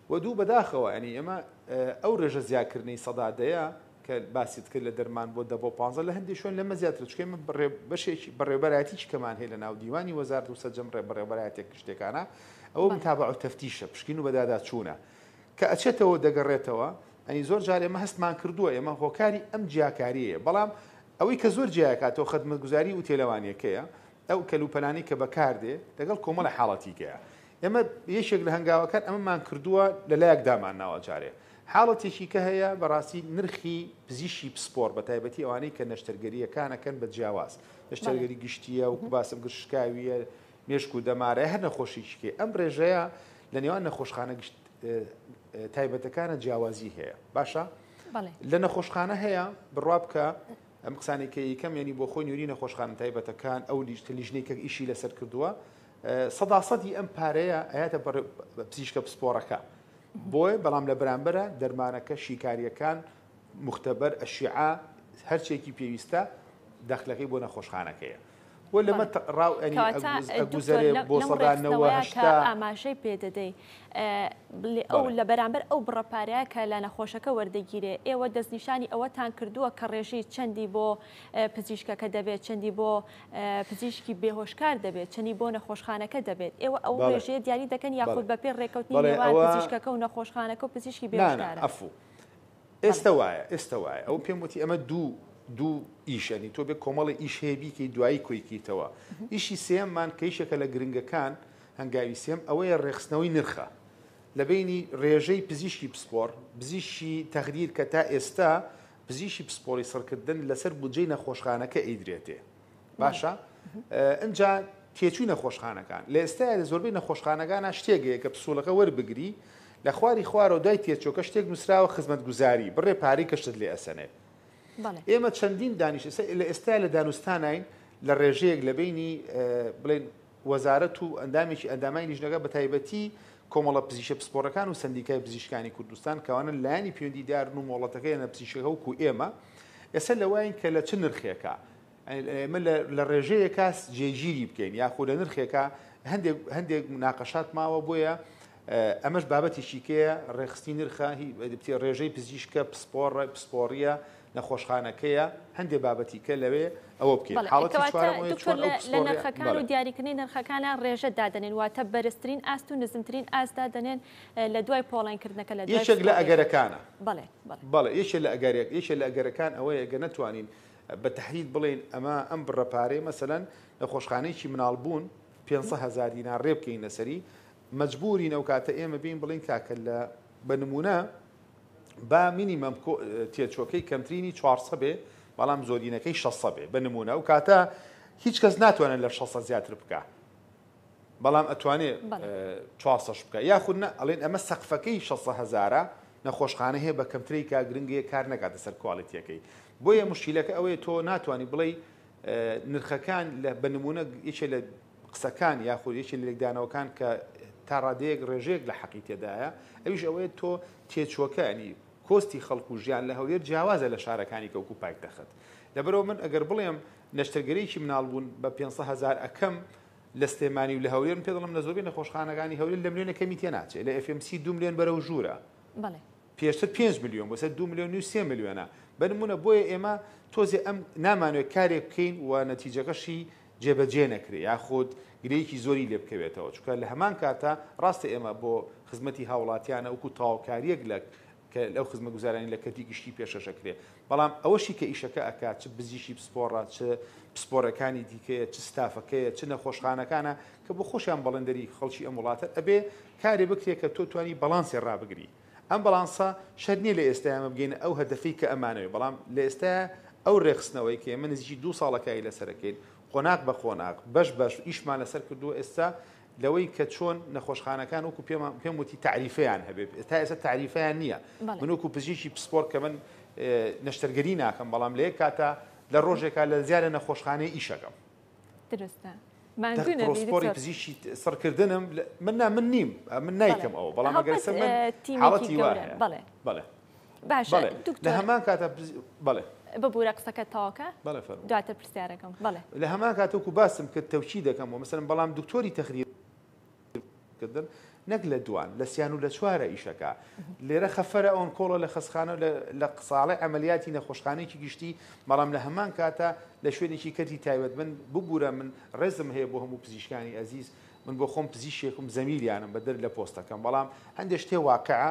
و دوو بەداخەوە یانی ئێمە ئەو ڕێژە زیاکردنەی سەدا دەیە کە باست کرد لە دەرمان بۆ دە بۆ پانزە لە هەندێک شوێن لەمە زیاترە چونکە ئێمە بەشێکی بەڕێوەبەرایەتیی کەمان هەیە لە ناو دیوانی وەزارەت و سەرجەم ڕێ بەڕێوەبەرایەتیە گشتیەکانە ئەوە متابعە و تەفتیشە پشکین و بەداداچوونە کە ئەچێتەوە دەگەڕێتەوە یانی زۆر جار ئێمە هەستمان کردووە ئێمە هۆکاری ئەم جیاکاریەیە بەڵام ئەوەی کە زۆر جیاکاتەوە خدمەتگوزاری ئوتێلەوانیەکەیە ئەو کەلوپەلانەی کە بەکاردێ لەگەڵ کۆمەڵە حاڵەتیکەیە ئێمە یەکێک لە هەنگاوەکان ئەمەمان کردووە لە لایەک دامان ناوە جارێ حاڵەتێکی کە هەیە بەڕاستی نرخی پزیشکی پسپۆر بە تایبەتی ئەوانەی کە نەشتەرگەریەکانەکەن بە جیاواز نەشتەرگەری گشتیە و باسم کرد شکاویە مێشک و دەمارە هەر نەخۆشیکی کەی ئەم ڕێژەیە لە نێوان نەخۆشخانە گشت تایبەتەکانە جیاوازی هەیە باشە لە نەخۆشخانە هەیە بڕوا بکە ئەم قسانی کە یەکەم ینی بۆ خۆی نوری نەخۆشخانە تایبەتەکان ئەو لیژتە لیژنەی کە ئیشی لەسەر کردووە سەدا سەدی ئەم پارەیە ئەیاتە پزیشکە پسپۆڕەکە بۆیە بەڵام لە بەرامبەرە دەرمانەکە شیکاریەکان مختبەر ئەشیعە هەرچێکی پێویستە دەخلەکەی بۆ نەخۆشخانەکەیە. و لەمە ڕاو ئەنی کەواتە دکتۆر ئەگوزەرێ لەم بۆ لەم سەدا نەوە ڕێکخستنەوەیە کە 80. ئاماژەی پێ دەدەی بڵێ ئەو بەڵێ. لە بەرامبەر ئەو بڕە پارەیە کە لە نەخۆشەکە وەردەگیرێ ئێوە دەستنیشانی ئەوەتان کردووە کە ڕێژەی چەندی بۆ پزیشکەکە دەبێت چەندی بۆ پزیشکی بێهۆشکار دەبێت چەندی بۆ نەخۆشخانەکە دەبێت ئێوە ئەو بەڵێ. ڕێژەیە دیاری دەکەن بەڵێ. یاخود بەپێی ڕێکەوتنی بەڵێ نێوان ئەوە پزیشکەکە و نەخۆشخانەکە و پزیشکی نا نا بێهۆشکارە؟ عەفوو بەڵێ. ئێستە وایە ئێستە وایە ئەو پێم وتی ئەمە دوو دوو ئیش ینی تۆ بێ کۆمەڵی ئیش هەیە بیکەی دوایی کۆی کەیتەوە ئیشی سێیەممان کە یەکێکە لە گرنگەکان هەنگاوی سێم ئەوەیە ڕێکخستنەوەی نرخە لە بەینی ڕێژەی پزیشکی پسپۆڕ پزیشکی تەخدیر کە تا ئێستا پزیشکی پسپۆڕی سڕکردن لەسەر بودجەی نەخۆشخانەکە ئەیدرێتێ باشە ئنجا تێچووی نەخۆشخانەکان لە ئێستایا لە زۆربەی نەخۆشخانەکانا شتێک هەیە کە پسوڵەکە وەربگری لە خواری خوارەوە دوای تێچووەکە شتێک نووسراوە خزمەتگوزاری بڕێ پارەی کە شتت لێ ئەسەنێ ئێمە چەندین دانیش لە ئێستا لە دانوستانین لە ڕێژەیەک لە بینی بڵێن وەزارەت و ئەندامێکی ئەندامانی لیژنەکە بە تایبەتی کۆمەڵە پزیشە پسپۆڕەکان و سەندیکای پزیشکانی کوردستان کەوانە لایەنی پەیوەندیدارن و مۆڵەتەکەیانە پزیشکەکە وەکو ئێمە ئێستا لەوەین کە لە چ نرخێکە ئێمە لە ڕێژەیەکا جێگیری بکەین یاخۆ لە نرخێکا هەندێک هەندێک مناقەشات ماوە بۆیە ئەمەش بابەتێکی کەیە ڕێخستنی نرخە ڕێژەی پزیشکە پسپۆڕ پسپۆڕیە نەخۆشخانەکەیە هەندێ بابەتی کە لەوێ ئەوە بکەین حاڵەتی چوارەم ئەوەیە چۆن ئەو لە پسپۆڕیە نرخەکان و بەڵێ. دیاریکردنی نرخەکانە ڕێژە دادەنێن واتە بەرزترین ئاست و نزمترین ئاست دادەنێن لە دوای پۆڵێنکردنەکە لە دوای یەکێک لە پسپۆڕیەکە. ئەگەرەکانە بەڵێ بەڵێ. بەڵێ یەکێ لە ئەگەرێک یەکێ لە ئەگەرەکان ئەوەیە گەر نەتوانین بە تەحدید بڵێین ئەمە ئەم بڕە پارەیە مەسەلەن نەخۆشخانەیەکی مناڵبوون 500 هەزار دینار ڕێ بکەین لەسەری مەجبورین ئەو کاتە ئێمە بین بڵێین کاکە لە بە نمونە با مینیمەم تێچوەکەی کەمترینی 400 بێ بەڵام زۆرینەکەی 600 بێ بە نمونە ئەو کاتە هیچ کەس ناتوانێت لە 600 زیاتر بکە بەڵام ئەتوانێ چوارسەش بکا یاخود نا ئەڵێن ئەمە سەقفەکەی شەسە هەزارە نەخۆشخانە هەیە بە کەمترەی کا گرنگەیە کار نەکاتە سەر کوالیتیەکەی بۆیە مشکیلەکە ئەوەیە تۆ ناتوانانی بڵێی نرخەکان لە بە نمونە یەکێ لە قسەکان یاخود یەکێ لە لێکدانەوەکان کە تا ڕادەیەک ڕێژەیەک لە حەقی تێدایە ئەویش ئەوەیە تۆ تێچووەکە ینی cost ی خەڵک و ژیان لە هەولێر جیاوازە لە شارەکانی کەوکو پایتەخت لەبەرەوە من ئەگەر بڵێم نەشتەرگەریی مناڵبوون بە 500 هەزار ئەکەم لە سلێمانی و لە هەولێر من پێ دەڵێم لە زۆربەی نەخۆشخانەکانی هەولێر لە ملیۆنێک کەمی تێ ناچێ لە FMC دوو ملیۆن بەرەو ژوورە بەڵێ. پێشتر پێنج ملیۆن بوو ئێستا دوو ملیۆن نیو سێ ملیۆنە بە نموونە بۆیە ئێمە تۆزێ ئەم نامانەوێت کارێک بکەین و نەتیجەکەشی جێبەجێ نەکرێ یاخود گرێیەکی زۆری لێ بکەوێتەوە چونکە لە هەمان کاتا ڕاستە ئێمە بۆ خزمەتی هاوڵاتیانە وەکو تەواوکاریەک لە کە لەو خزمەتگوزارانی لە کەرتی گشتی پێشکەش ئەکرێ بەڵام ئەوەشی کە ئیشەکە ئەکات چ بزیشکی پسپۆڕە چ پسپۆرەکانی دیکەیە چ ستافەکەیە چ نەخۆشخانەکانە کە بۆ خۆشیان بەڵێندەری خەڵکی ئەم وڵاتە ئەبێ کارێ بکرێ کە تۆ توانی بەڵانسێ ڕابگری ئەم بەڵانسە شەرت نییە لە ئێستایا ئێمە بگەینە ئەو هەدەفەی کە ئەمانەوێ بەڵام لە ئێستایا ئەو ڕێکخستنەوەی کە ئێمە نزیکی دوو ساڵە کاری لەسەر ئەکەین قۆناغ بە قۆناغ بەش بەش ئیشمان لەسەر کردووە ئێستا لەوەی کە چۆن نەخۆشخانەکان وەکو پێمان پێم وتی تەعریفەیان هەبێ تا ئێستا تەعریفەیان نییە من وەکو پزیشکی پسپۆر کە من نەشتەرگەری ناکەم بەڵام لە یەک کاتا لە ڕۆژێکا لە زیادە نەخۆشخانەی ئیشەکەم درستە ماندوو نەبی پسپۆری دکتۆر. پزیشکی سڕکردنم من نا من نیم من نایکەم ئەوە بەڵام ئەگەر هەڵبەت من تیمێکی حاڵەتی وا گەورە هەیە بەڵێ بەڵێ باشە بەڵێ لە دکتۆر هەمان کاتا بەڵێ ببورە قسەکەت تەواوکە بەڵێ فەرموو. دواتر پرسیارەکەم بەڵێ. لە هەمان کات وەکو باسم کرد تەوکید دەکەم و مەسەلەن بەڵام دکتۆری تەخدیر کردن نەک لە دوان لە سیان و لە چوارە ئیشەکە لێرە خەفەرە on-call ە لە خەسخانە لە قساڵی عملیاتی نەخۆشخانەیەکی گشتی بەڵام لە هەمان کاتە لە شوێنێکی کەرتی تایبەت من ببوورە من ڕێزم هەیە بۆ هەموو پزیشکانی ئەزیز من بۆ خۆم پزیشێکم زەمیلیانم بە دەر لە پۆستەکەم بەڵام هەندێک شتێ واقعە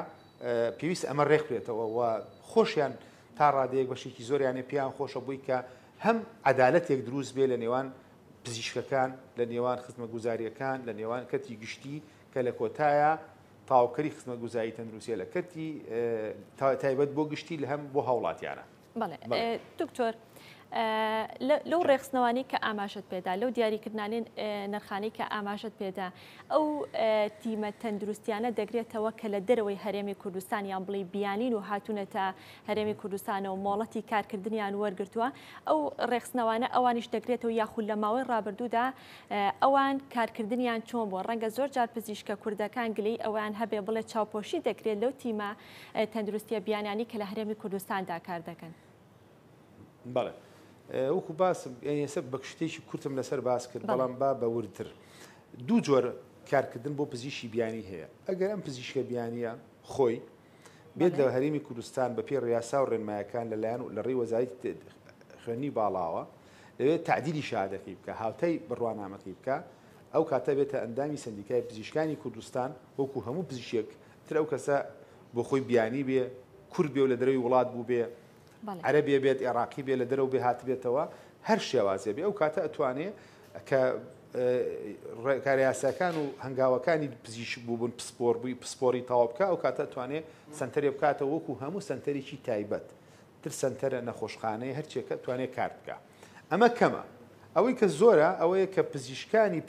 پێویست ئەمە ڕێکبێتەوە و خۆشیان تا ڕادەیەک بەشێکی زۆریانێ پێیان خۆشە بووی کە هەم عەدالەتێک دروست بێ لە نێوان پزیشکەکان، لە نێوان خزمەتگوزارییەکان، لە نێوان کەرتی گشتی کە لە کۆتایە تەواوکەری خزمەتگوزاری تەندروستیە لە کەرتی تایبەت بۆ گشتی لە هەم بۆ هاوڵاتیانە. بەڵێ دکتۆر لەو ڕێکخستنەوانەی کە ئاماژەت پێدا، لەو دیاریکردنانەی نرخانەی کە ئاماژەت پێدا، ئەو تیمە تەندروستیانە دەگرێتەوە کە لە دەرەوەی هەرێمی کوردستان یان بڵێی بیانین و هاتوونەتە هەرێمی کوردستانەوە مۆڵەتی کارکردنیان وەرگرتووە، ئەو ڕێکخستنەوانە ئەوانیش دەگرێتەوە یاخود لە ماوەی ڕابردوودا ئەوان کارکردنیان چۆن بووە؟ ڕەنگە زۆر جار پزیشکە کوردەکان گلەیی ئەوەیان هەبێ بڵێ چاوپۆشی دەکرێت لەو تیمە تەندروستیە بیانیانەی کە لە هەرێمی کوردستاندا کار دەکەن. بەڵێ. وەکو باسم ئێستا بە شتێکی کورتم لەسەر باس کرد بەڵام با بە وردتر دوو جۆر کارکردن بۆ پزیشکی بیانی هەیە ئەگەر ئەم پزیشکە بیانیە خۆی بێت لە هەرێمی کوردستان بە پێی ڕیاسا و ڕێنمایەکان لەلایەن لە ڕێی وەزارەتی خوێندنی باڵاوە دەبێت تعدیلی شادەکەی بکە هاوتای بڕوانامەکەی بکە ئەو کاتە بێتە ئەندامی سندیکای پزیشکانی کوردستان وەکو هەموو پزیشکێک تر ئەو کەسە بۆ خۆی بیانی بێ کورد بێ و لە دەرەوەی وڵات بوو بێ عەرەبێ بێت عێراقی بێ لە دەرەوە بێ هاتبێتەوە هەر شێوازێ بێ ئەو کاتە ئەتوانێ کە ڕێکارە یاساکان و هەنگاوەکانی پزیشک بووبن پسپۆر بووی پسپۆری تەواو بکە ئەو کاتە توانێ سەنتەرێ بکاتەوە وەکو هەموو سەنتەرێکی تایبەت تر سەنتەرە نەخۆشخانەیە هەرچێکە توانێت کار بکە ئەمە کەمە ئەوەی کە زۆرە ئەوەیە کە پزیشکانی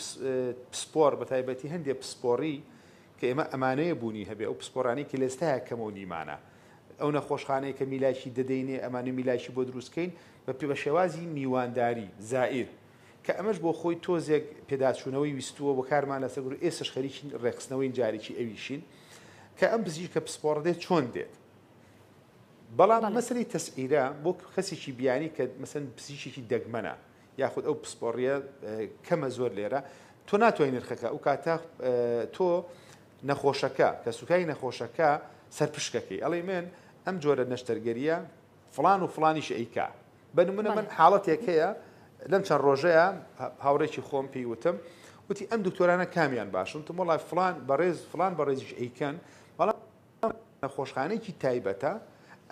پسپۆر بە تایبەتی هەندێک پسپۆڕی کە ئێمە ئەمانەیە بوونی هەبێ ئەو پسپۆرانی کە لێستایە کەمە و نیمانە ئەو نەخۆشخانەیە کە میلاکی دەدەینێ ئەمانە میلاکی بۆ دروستکەین بە پێ بە شێوازی میوانداری زائیر کە ئەمەش بۆ خۆی تۆزێک پێداچوونەوەی ویستووە و کارمان لەسەر کردووە، ئێستەش خەریکی ڕێکخستنەوەین جارێکی ئەویشین، کە ئەم پزیشکە پسپۆڕە دێت چۆن دێت. بەڵام مەسەلەی تەسعیرە بۆ کەسێکی بیانی کە مەسەن پزیشکێکی دەگمەنە یاخود ئەو پسپۆڕیە کەمە زۆر لێرە تۆ ناتوانانی نرخەکە ئەو کاتە تۆ نەخۆشەکە کە سوکای نەخۆشەکە سەرپشکەکەی ئەڵێ من ئەم جۆرە نەشتەرگەریە فڵان و فڵانیش ئەیکا بە نمونە من حاڵەتێک هەیە لەم چەند ڕۆژەیە هاوڕێکی خۆم پێی وتم وتی ئەم دکتۆرانە کامیان باشن تم وڵای فلان بەڕێز فلان بەڕێزیش ئەیکەن بەڵام نەخۆشخانەیەکی تایبەتە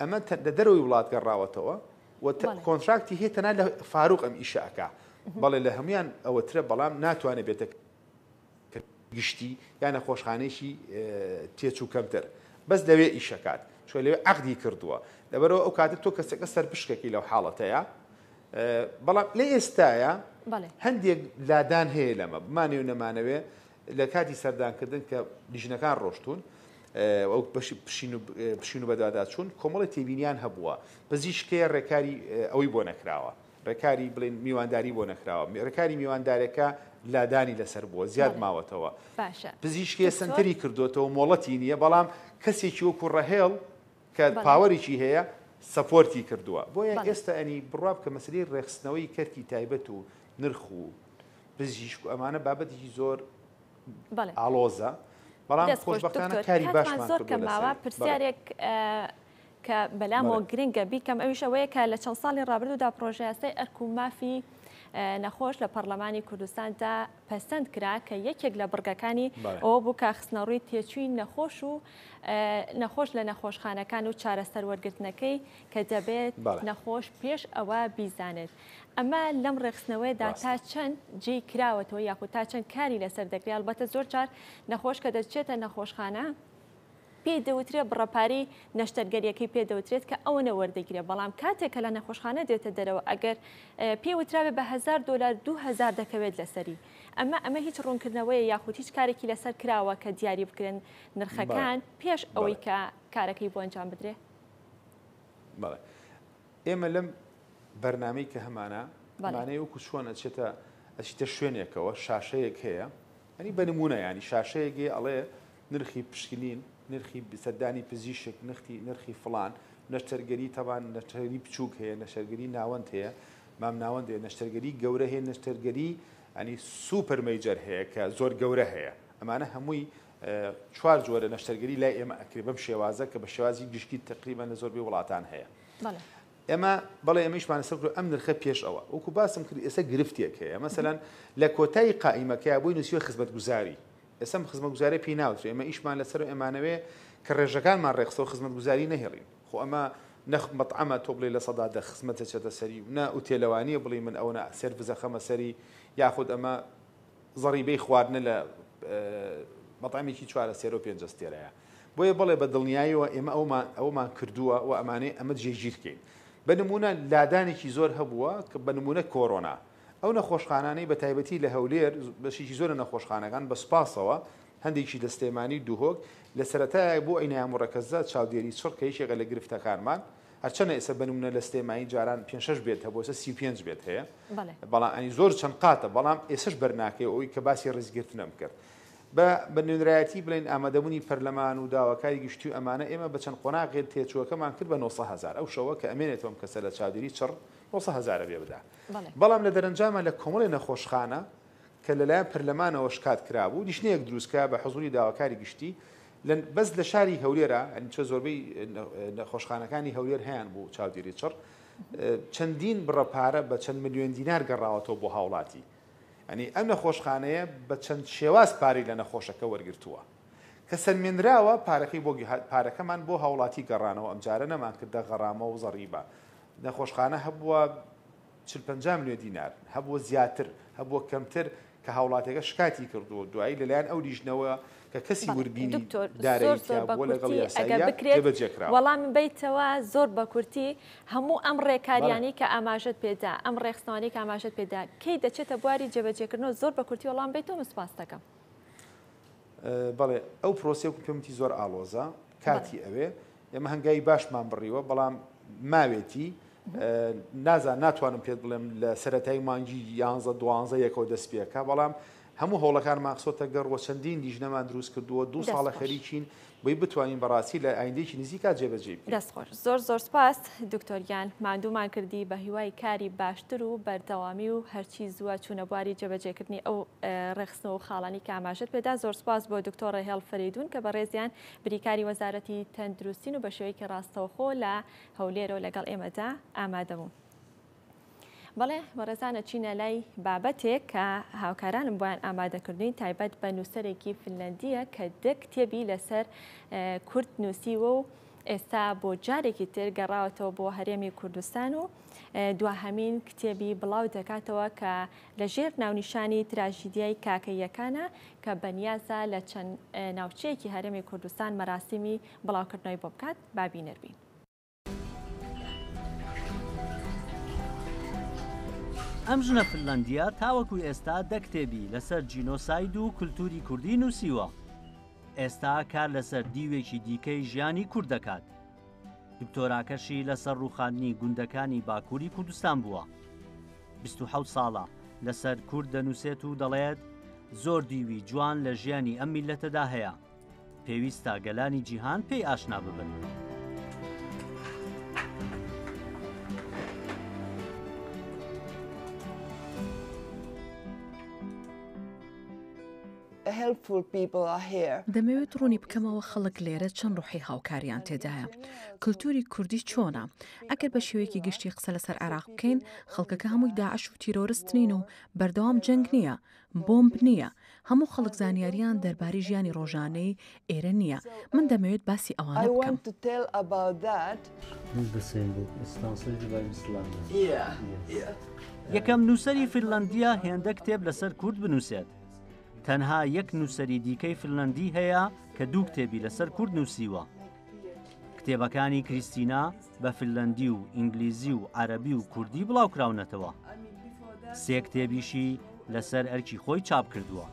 ئەمە لە دەرەوەی وڵات گەڕاوەتەوە و contract ی هەیە تەنها لە فاروق ئەم ئیشە ئەکا بەڵێ لە هەمویان ئەوەترە بەڵام ناتوانێت بێتە گشتی یا نەخۆشخانەیەکی تێچوو کەمتر بەس لەوێ ئیشەکات چۆ لەوێ عەقدی کردووە لەبەرەوە ئەو کاتە تۆ کەسەکە سەرپشکەکەی لەو حاڵەتەیە بەڵام لە ئێستاە هەندێک لادان هەیە لەمە بمانێ و نەمانەوێ لە کاتی سەردانکردن کە لیژنەکان ڕۆشتون ئەو بەشی پشین و پشین و بەدواداچوون کۆمەڵی تێبینیان هەبووە پزیشکەیە ڕێکاری ئەوەی بۆ نەکراوە ڕێکاری بڵێن میوانداری بۆ نەکراوە، ڕێکاری میواندارێکە لادانی لەسەر بووە، زیاد ماوەتەوە. باشە پزیشکێ دکتۆر. سەنتەری کردۆتەوە مۆڵەتی نییە، بەڵام کەسێکی وەکو ڕەهێڵ کە power ێکی هەیە support ی کردووە. بۆیە ئێستا ئەنی بڕوا بکە مەسەلەی ڕێکخستنەوەی کەرتی تایبەت و نرخ و پزیشک و ئەمانە بابەتێکی زۆر ئاڵۆزە، بەڵام دەست خۆش خۆشبەختانە دکتۆر کاری کاتمان باشمان زۆر کردووە کەم ماوە لەسەری. بەڵێ. پرسیارێک کە بەلامەوە گرنگە بیکەم ئەویش ئەوەیە کە لە چەند ساڵی ڕابردوودا پڕۆژەیاسای ئەرک و مافی نەخۆش لە پەڕلەمانی کوردستاندا پەسەند کرا کە یەکێک لە بڕگەکانی ئەوە بوو کە خستنەڕووی تێچووی نەخۆش و نەخۆش لە نەخۆشخانەکان و چارەسەر وەرگرتنەکەی کە دەبێت نەخۆش پێش ئەوە بیزانێت. ئەمە لەم ڕێکخستنەوەیەدا تا چەند جێی کراوەتەوە یاخود تا چەند کاری لەسەر دەکرێت؟ ئەڵبەتە زۆر جار نەخۆش کە دەچێتە نەخۆشخانە پێی دەوترێت بڕە پارەی نەشتەرگەریەکەی پێ دەوترێت کە ئەوەنە وەردەگیرێت بەڵام کاتێک کە لە نەخۆشخانە دێتە دەرەوە ئەگەر پێی وترابێت بە هەزار دۆلار 2000 دەکەوێت لەسەری ئەمە ئەمە هیچ ڕوونکردنەوەیە یاخود هیچ کارێکی لەسەر کراوە کە دیاری بکرێن نرخەکان پێش ئەوەی کە کارەکەی بۆ ئەنجام بدرێ؟ بەڵێ ئێمە لەم بەرنامەی کە هەمانە ئەمانەی وەکو چۆن ئەچێتە ئەچیتە شوێنێکەوە شاشەیەک هەیە ئەنی بە نمونە ینی شاشەیەک ئەڵێ نرخی پشکنین، نرخی سەردانی پزیشک، نرخی نرخی فڵان، نەشتەرگەری تەبان نەشتەرگەری بچووک هەیە، نەشتەرگەری ناوەند هەیە، مامناوەند هەیە، نەشتەرگەری گەورە هەیە، نەشتەرگەری ینی super major هەیە کە زۆر گەورە هەیە. ئەمانە هەمووی چوار جۆرە نەشتەرگەری لای ئێمە ئەکرێ بەم شێوازە کە بە شێوازی گشتی تقریبا لە زۆربەی وڵاتان هەیە. ئێمە بەڵێ ئێمە ئیشمان لەسەر کردووە ئەم نرخە پێش ئەوە وەکو باسم کرد ئێستا گرفتێک هەیە مەسەلەن لە کۆتایی قائیمەکەیا بۆی نووسیوە خزمەتگوزاری ئێستا ئەم خزمەتگوزاریە پێی ناوترێ ئێمە ئیشمان لەسەر ئەمانەوێ کە ڕێژەکانمان ڕێکخستەوە خزمەتگوزاری نەهێڵین خۆ ئەمە نە مەطعەمە تۆ بڵێ 10% خزمەت دەچێتە سەری و نە ئوتێلەوانیە بڵێ من ئەوەنە service ئەخەمە سەری یاخود ئەمە زەڕیبەی خواردنە لە مەطعەمێکی چوارە سێرە و پێنجە ستێرەیە بۆیە بەڵێ بە دڵنیاییەوە ئێمە ئەومان ئەومان کردووە و ئەمانەی ئەمە جێگیر کەین بە نمونە لادانێکی زۆر هەبووە کە بە نمونە کۆرۆنا ئەو نەخۆشخانانەی بە تایبەتی لە هەولێر، بەشێکی زۆر لە نەخۆشخانەکان بە سوپاسەوە، هەندێکیش لە سلێمانی و دهۆک، لە سەرەتایە بۆ عینایە موڕەکەزە، چاودێری چڕ، کە یەکێکە لە گرفتەکانمان، هەرچەندە ئێستا بە نمونە لە سلێمانی جاران پێنج شەش bed هەبوو، ئێستا 35 bed هەیە، بەڵام ئەنی زۆر چەند قاتە، بەڵام ئێسش بەرناکەی ئەوەی کە باسی ڕیزگرتنم کرد. بە بە نوێنەرایەتی بڵێین ئامادەبوونی پەرلەمان و داواکاری گشتی و ئەمانە ئێمە بە چەند قۆناغێ تێچووەکەمان کرد بە 900 هەزار ئەو شەوە کە ئەمێنێتەوە ئەم کەسە لە چاودێری چڕ 900 هەزارە بێ بدا بەڵام لە دەرەنجامە لە کۆمەڵی نەخۆشخانە کە لەلایەن پەرلەمانەوە شکات کرابوو لیژنەیەک دروست کرا بە حزوری داواکاری گشتی بەس لە شاری هەولێرە یانی چۆ زۆربەی نەخۆشخانەکانی هەولێر هەیان بوو چاودێری چڕ چەندین بڕە پارە بە چەند ملیۆن دینار گەڕاوەتەوە بۆ هاوڵاتی ئەنی ئەم نەخۆشخانەیە بە چەند شێواز پارەی لە نەخۆشەکە وەرگرتووە کە سەلمێنراوە پارەکەی بۆ پارەکەمان بۆ هاوڵاتی گەڕانەوە ئەمجارە نەمانکردە غەڕامە و زەڕیبە نەخۆشخانە هەبووە 40 50 ملیۆن دینار هەبووە زیاتر هەبووە کەمتر کە هاوڵاتیەکە شکاتی کردووە دوایی لەلایەن ئەو لیژنەوە کە کەسی بەڵێ وردبینی دکتۆر زۆر دارایی زۆر تیا بە بووە لەگەڵ کورتی ئەگەر یاساییە بکرێت جێبەجێ کراوە. وەڵامم بەیتەوە زۆر بە کورتی هەموو ئەم بەڵێ. ڕێکاریانەی کە ئاماژەت پێدا ئەم ڕێکخستنەوانەی کە ئاماژەت پێدا کەی دەچێتە بواری جێبەجێکردنەوە زۆر بە کورتی وەڵام بەیتەوە من سوپاست دەکەم. بەڵێ ئەو پرۆسەیە وەکو پێم وتی زۆر ئاڵۆزە بەڵێ. کاتی ئەوێ ئێمە هەنگاوی باشمان بڕیوە بەڵام ماوێتی نازان ناتوانم پێت بڵێم لە سەرەتای مانگی یانزە دوانزە یەکەوە دەست پێکا بەڵام هەموو هەوڵەکانمان خستۆتە گەڕ و چەندین لیژنەمان دروست کردووە دوو دەست ساڵە خۆش. خەریکین بۆی بتوانین بەڕاستی لە ئایندەیەکی نزیکا جێبەجێی بکەین. دەست خۆش زۆر زۆر سپاس دکتۆر گیان ماندوومان کردی بە هیوای کاری باشتر و بەردەوامی و هەرچی زووە چوونە بواری جێبەجێکردنی ئەو ڕێکخستنەوە و خاڵانی کە ئاماژەت پێدا زۆر سپاس بۆ دکتۆر ڕێهێڵ فەرەیدوون کە بەڕێزیان بریکاری وەزارەتی تەندروستین و بە شێوەیەکی ڕاستەوخۆ لە هەولێرەوە لەگەڵ ئێمەدا ئامادە بوون. بەڵێ بەڕێزان ئەچینە لای بابەتێک کە هاوکارانم بۆیان ئامادەکردوین تایبەت بە نووسەرێکی فنلەندیە کە دە کتێبی لەسەر کورد نووسیوە و ئێستا بۆ جارێکی تر گەڕاوەتەوە بۆ هەرێمی کوردستان و دواهەمین کتێبی بڵاو دەکاتەوە کە لە ژێر ناونیشانی تراژیدیای کاکەییەکانە کە بەنیازە لە چەند ناوچەیەکی هەرێمی کوردستان مەراسیمی بڵاوکردنەوەی بۆ بکات با بینەر بین. ئەم ژنە فنلەندییە تاوەکو ئێستا دە کتێبی لەسەر جینۆساید و کولتووری کوردی نووسیوە. ئێستا کار لەسەر دیوێکی دیکەی ژیانی کورد دەکات. دکتۆراکەشی لەسەر ڕووخاندنی گوندەکانی باکووری کوردستان بووە. 27 ساڵە لەسەر کورد دەنووسێت و دەڵێت، زۆر دیوی جوان لە ژیانی ئەم میللەتەدا هەیە. پێویستە گەلانی جیهان پێی ئاشنا ببن. دەمەوێت ڕوونی بکەمەوە خەڵک لێرە چەند ڕۆحی هاوکاریان تێدایە. کلتوری کوردی چۆنە؟ ئەگەر بە شێوەیەکی گشتی قسە لەسەر عێراق بکەین، خەڵکەکە هەمووی داعش و تیرۆرست نین و بەردەوام جەنگ نییە، بۆمب نییە، هەموو خەڵک زانیارییان دەربارەی ژیانی ڕۆژانەی ئێرە نییە، من دەمەوێت باسی ئەوانە بکەم. یەکەم نووسەری فنلەندییە هێندە کتێب لەسەر کورد بنووسێت. تەنها یەک نووسەری دیکەی فنلەندی هەیە کە دوو کتێبی لەسەر کورد نووسیوە. کتێبەکانی کریستینا بە فنلەندی و ئینگلیزی و عەرەبی و کوردی بڵاوکراونەتەوە. سێ کتێبیشی لەسەر ئەرکی خۆی چاپ کردووە.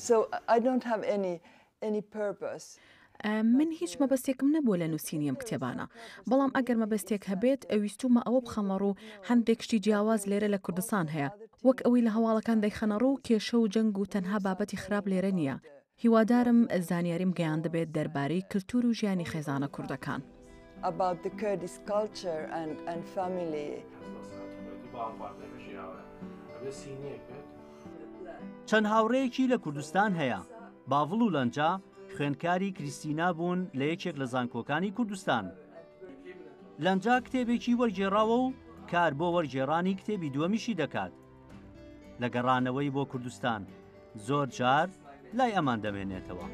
So I don't have any any purpose. من هیچ مەبەستێکم نەبووە لە نووسینی ئەم کتێبانە، بەڵام ئەگەر مەبەستێک هەبێت، ویستوومە ئەوە بخەمە ڕوو هەندێک شتی جیاواز لێرە لە کوردستان هەیە، وەک ئەوەی لە هەواڵەکان دەیخەنە ڕوو، کێشە و جەنگ و تەنها بابەتی خراپ لێرە نییە. هیوادارم زانیاریم گەیاندبێت دەربارەی کلتور و ژیانی خێزانە کوردەکان. About the Kurdish culture and and family. چەند هاوڕێیەکی لە کوردستان هەیە، باڤڵ و لەنجە خوێندکاری کریستینا بوون لە یەکێک لە زانکۆکانی کوردستان. لەنجا کتێبێکی وەرگێڕاوە و کار بۆ وەرگێڕانی کتێبی دووەمیشی دەکات. لە گەڕانەوەی بۆ کوردستان زۆر جار لای ئەمان دەمێنێتەوە.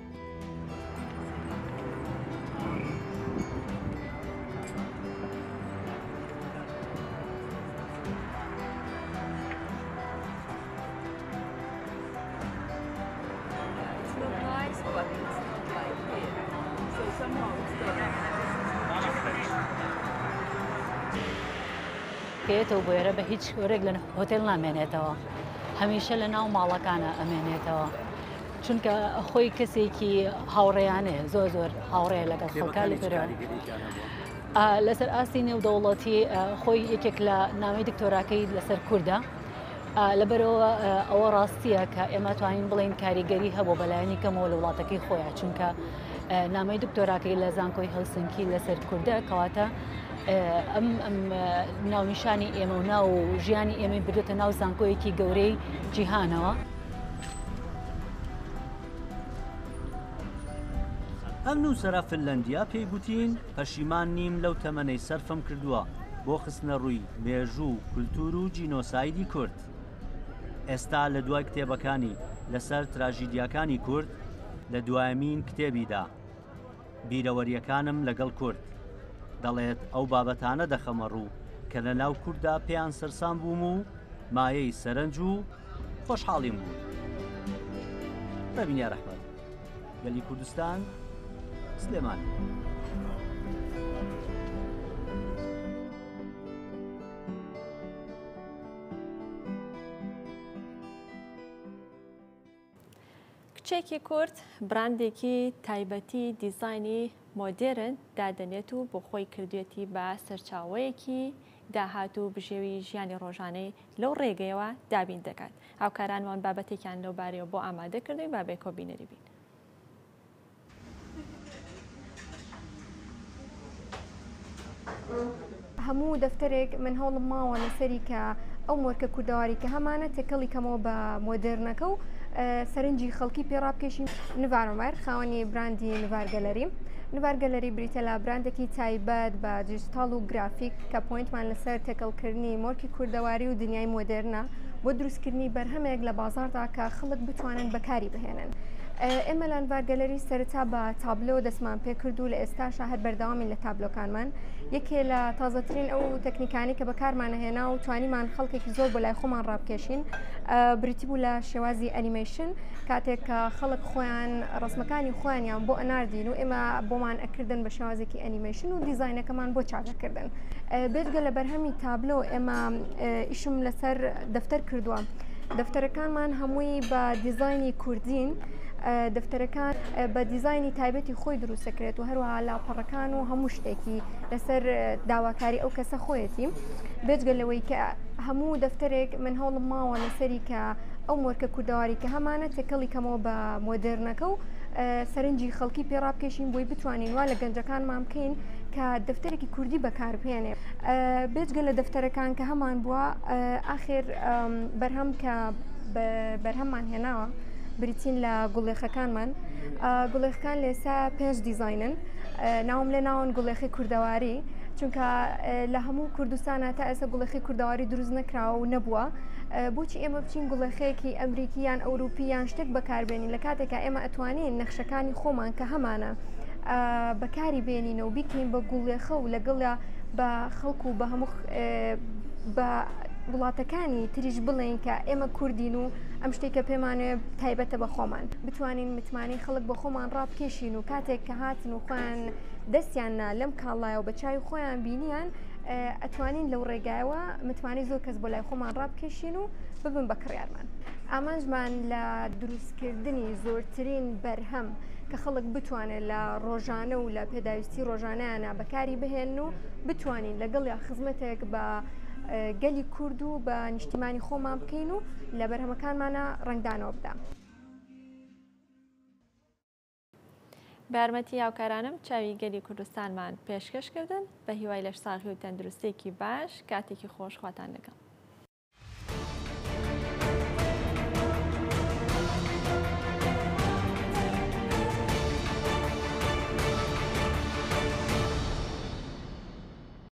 کەیەتەوە بۆ ئێرە بە هیچ شێوەیەک لە هۆتێل نامێنێتەوە هەمیشە لە ناو ماڵەکانە ئەمێنێتەوە. چونکە خۆی کەسێکی هاوڕێیانەیە زۆر زۆر هاوڕێ لەگەڵ خەڵکا لەبەرەوە لەسەر ئاستی نێودەوڵەتی خۆی یەکێک لە نامی دکتۆراکەی لەسەر کوردە لەبەرەوە ئەوە ڕاستیە کە ئێمە توانین بڵین کاریگەری هەبوو بەلایەنی کەمەوە لە وڵاتەکەی خۆیان چونکە نامەی دکتۆراکەی لە زانکۆی هەلسنکی لەسەر کوردە کەواتە ئەم ناونیشانی ئێمە و ناو و ژیانی ئێمەی بردێتە ناو زانکۆیەکی گەورەی جیهانەوە. ئەم نووسەرە فنلەندییە پێی گوتین، پەشیمان نیم لەو تەمەنەی سەرفم کردووە بۆ خستنەڕووی مێژوو و کولتوور و جینۆسایدی کورد. ئێستا لە دوای کتێبەکانی لەسەر تراژیدیاکانی کورد، لە دوایەمین کتێبیدا، بیرەوەرییەکانم لەگەڵ کورد، دەڵێت ئەو بابەتانە دەخەمە ڕوو کە لە ناو کورددا پێیان سەرسام بووم و مایەی سەرنج و خۆشحاڵیم بوون. ڕێبین یارئەحمەد، گەلی کوردستان، سلێمانی. کچێکی کورد براندێکی تایبەتی دیزاینی مۆدێرن دادەنێت و بۆ خۆی کردوێتی بە سەرچاوەیەکی داهات و بژێوی ژیانی ڕۆژانەی لەو ڕێگەیەوە دابین دەکات. هاوکارانمان بابەتێکیان لەو بارەیەوە بۆ ئامادە کردووین با بێکەوە بینەری بین. هەموو دەفتەرێک من هەوڵم ماوە لەسەری کە ئەو مۆرکە کوردەواری کە هەمانە تێکەڵی کەمەوە بە مۆدێرنەکە و سەرنجی خەڵکی پێ ڕابکێشین. نڤار عومەر، خاوەنی براندی نڤار گەلەری. نڤار گەلەری بریتە لە براندێکی تایبەت بە دیجیتاڵ و گرافیک کە point مان لەسەر تێکەڵکردنی مۆرکی کوردەواری و دنیای مۆدێرنە بۆ دروستکردنی بەرهەمێک لە بازاڕدا کە خەڵک بتوانن بەکاری بهێنن. ئێمە لە نڤار گەلەری سەرەتا بە تابلۆ دەستمان پێکرد و لە ئێستاشا هەر بەردەوامین لە تابلۆکانمان. یەکێ لە تازەترین ئەو تەکنیکانەی کە بەکارمان ئەهێنا و توانیمان خەڵکێکی زۆر بۆ لای خۆمان ڕابکێشین بریتی بوو لە شێوازی ئەنیمەیشن کاتێک کە خەڵک خۆیان ڕسمەکانی خۆیانیان بۆ ئەناردین و ئێمە بۆمان ئەکردن بە شێوازێکی ئەنیمەیشن و دیزاینەکەمان بۆ چاکەکردن. بێجگە لە بەرهەمی تابلۆ ئێمە ئیشم لەسەر دەفتەر کردووە. دەفتەرەکانمان هەمووی بە دیزاینی کوردین. دەفتەرەکان بە دیزاینی تایبەتی خۆی دروستەکرێت و هەروەها لاپەڕەکان و هەموو شتێکی لەسەر داواکاری ئەو کەسە خۆیەتی. بێجگە لەوەی کە هەموو دەفتەرێک من هەوڵم ماوە لەسەری کە ئەو مۆرکە کوردەواری کە هەمانە تێکەڵی کەمەوە بە مۆدێرنەکە و سەرنجی خەڵکی پێ ڕابکێشین بۆی بتوانین وا لە گەنجەکانمان بکەین کە دەفتەرێکی کوردی بەکاربهێنێ. بێجگە لە دەفتەرەکان کە هەمان بووە ئاخر بەرهەم کە بەرهەممان هێناوە بریتین لە گوڵێخەکانمان گوڵێخەکان لێسا پێنج دیزاینن ناوم لێ ناون گوڵێخی کوردەواری چونکە لە هەموو کوردستانە تا ئێستا گوڵێخی کوردەواری دروست نەکراوە و نەبووە بۆچی ئێمە بچین گوڵێخەیەکی ئەمریکی یان ئەوروپی یان شتێک بەکاربێنین لە کاتێکا ئێمە ئەتوانین نەخشەکانی خۆمان کە هەمانە بەکاری بێنین و بیکەین بە گوڵێخە و لەگەڵیا بە خەڵک و بە هەموو بە وڵاتەکانی تریش بڵێین کە ئێمە کوردین و ئەم شتێک کە پێمانێ تایبەتە بە خۆمان بتوانین متمانەی خەڵک بە خۆمان ڕابکێشین و کاتێک کە هاتن و خۆیان دەستیان نا لەم کاڵایەوە بە چاوی خۆیان بینیان ئەتوانین لەو ڕێگایەوە متمانەی زۆر کەس بۆ لای خۆمان ڕابکێشین و ببن بە کڕیارمان. ئامانجمان لە دروستکردنی زۆرترین بەرهەم کە خەڵک بتوانێت لە ڕۆژانە و لە پێداویستی ڕۆژانەیانە بەکاری بهێنن و بتوانین لەگەڵیا خزمەتێک بە گەلی کورد و بە نیشتیمانی خۆمان بکەین و لە بەرهەمەکانمانە ڕەنگدانەوە بدا. بە یارمەتی هاوکارانم چاوی گەلی کوردستانمان پێشکەش کردن، بە هیوای لەشساغی و تەندروستیەکی باش، کاتێکی خۆش خواتان لەگەڵ.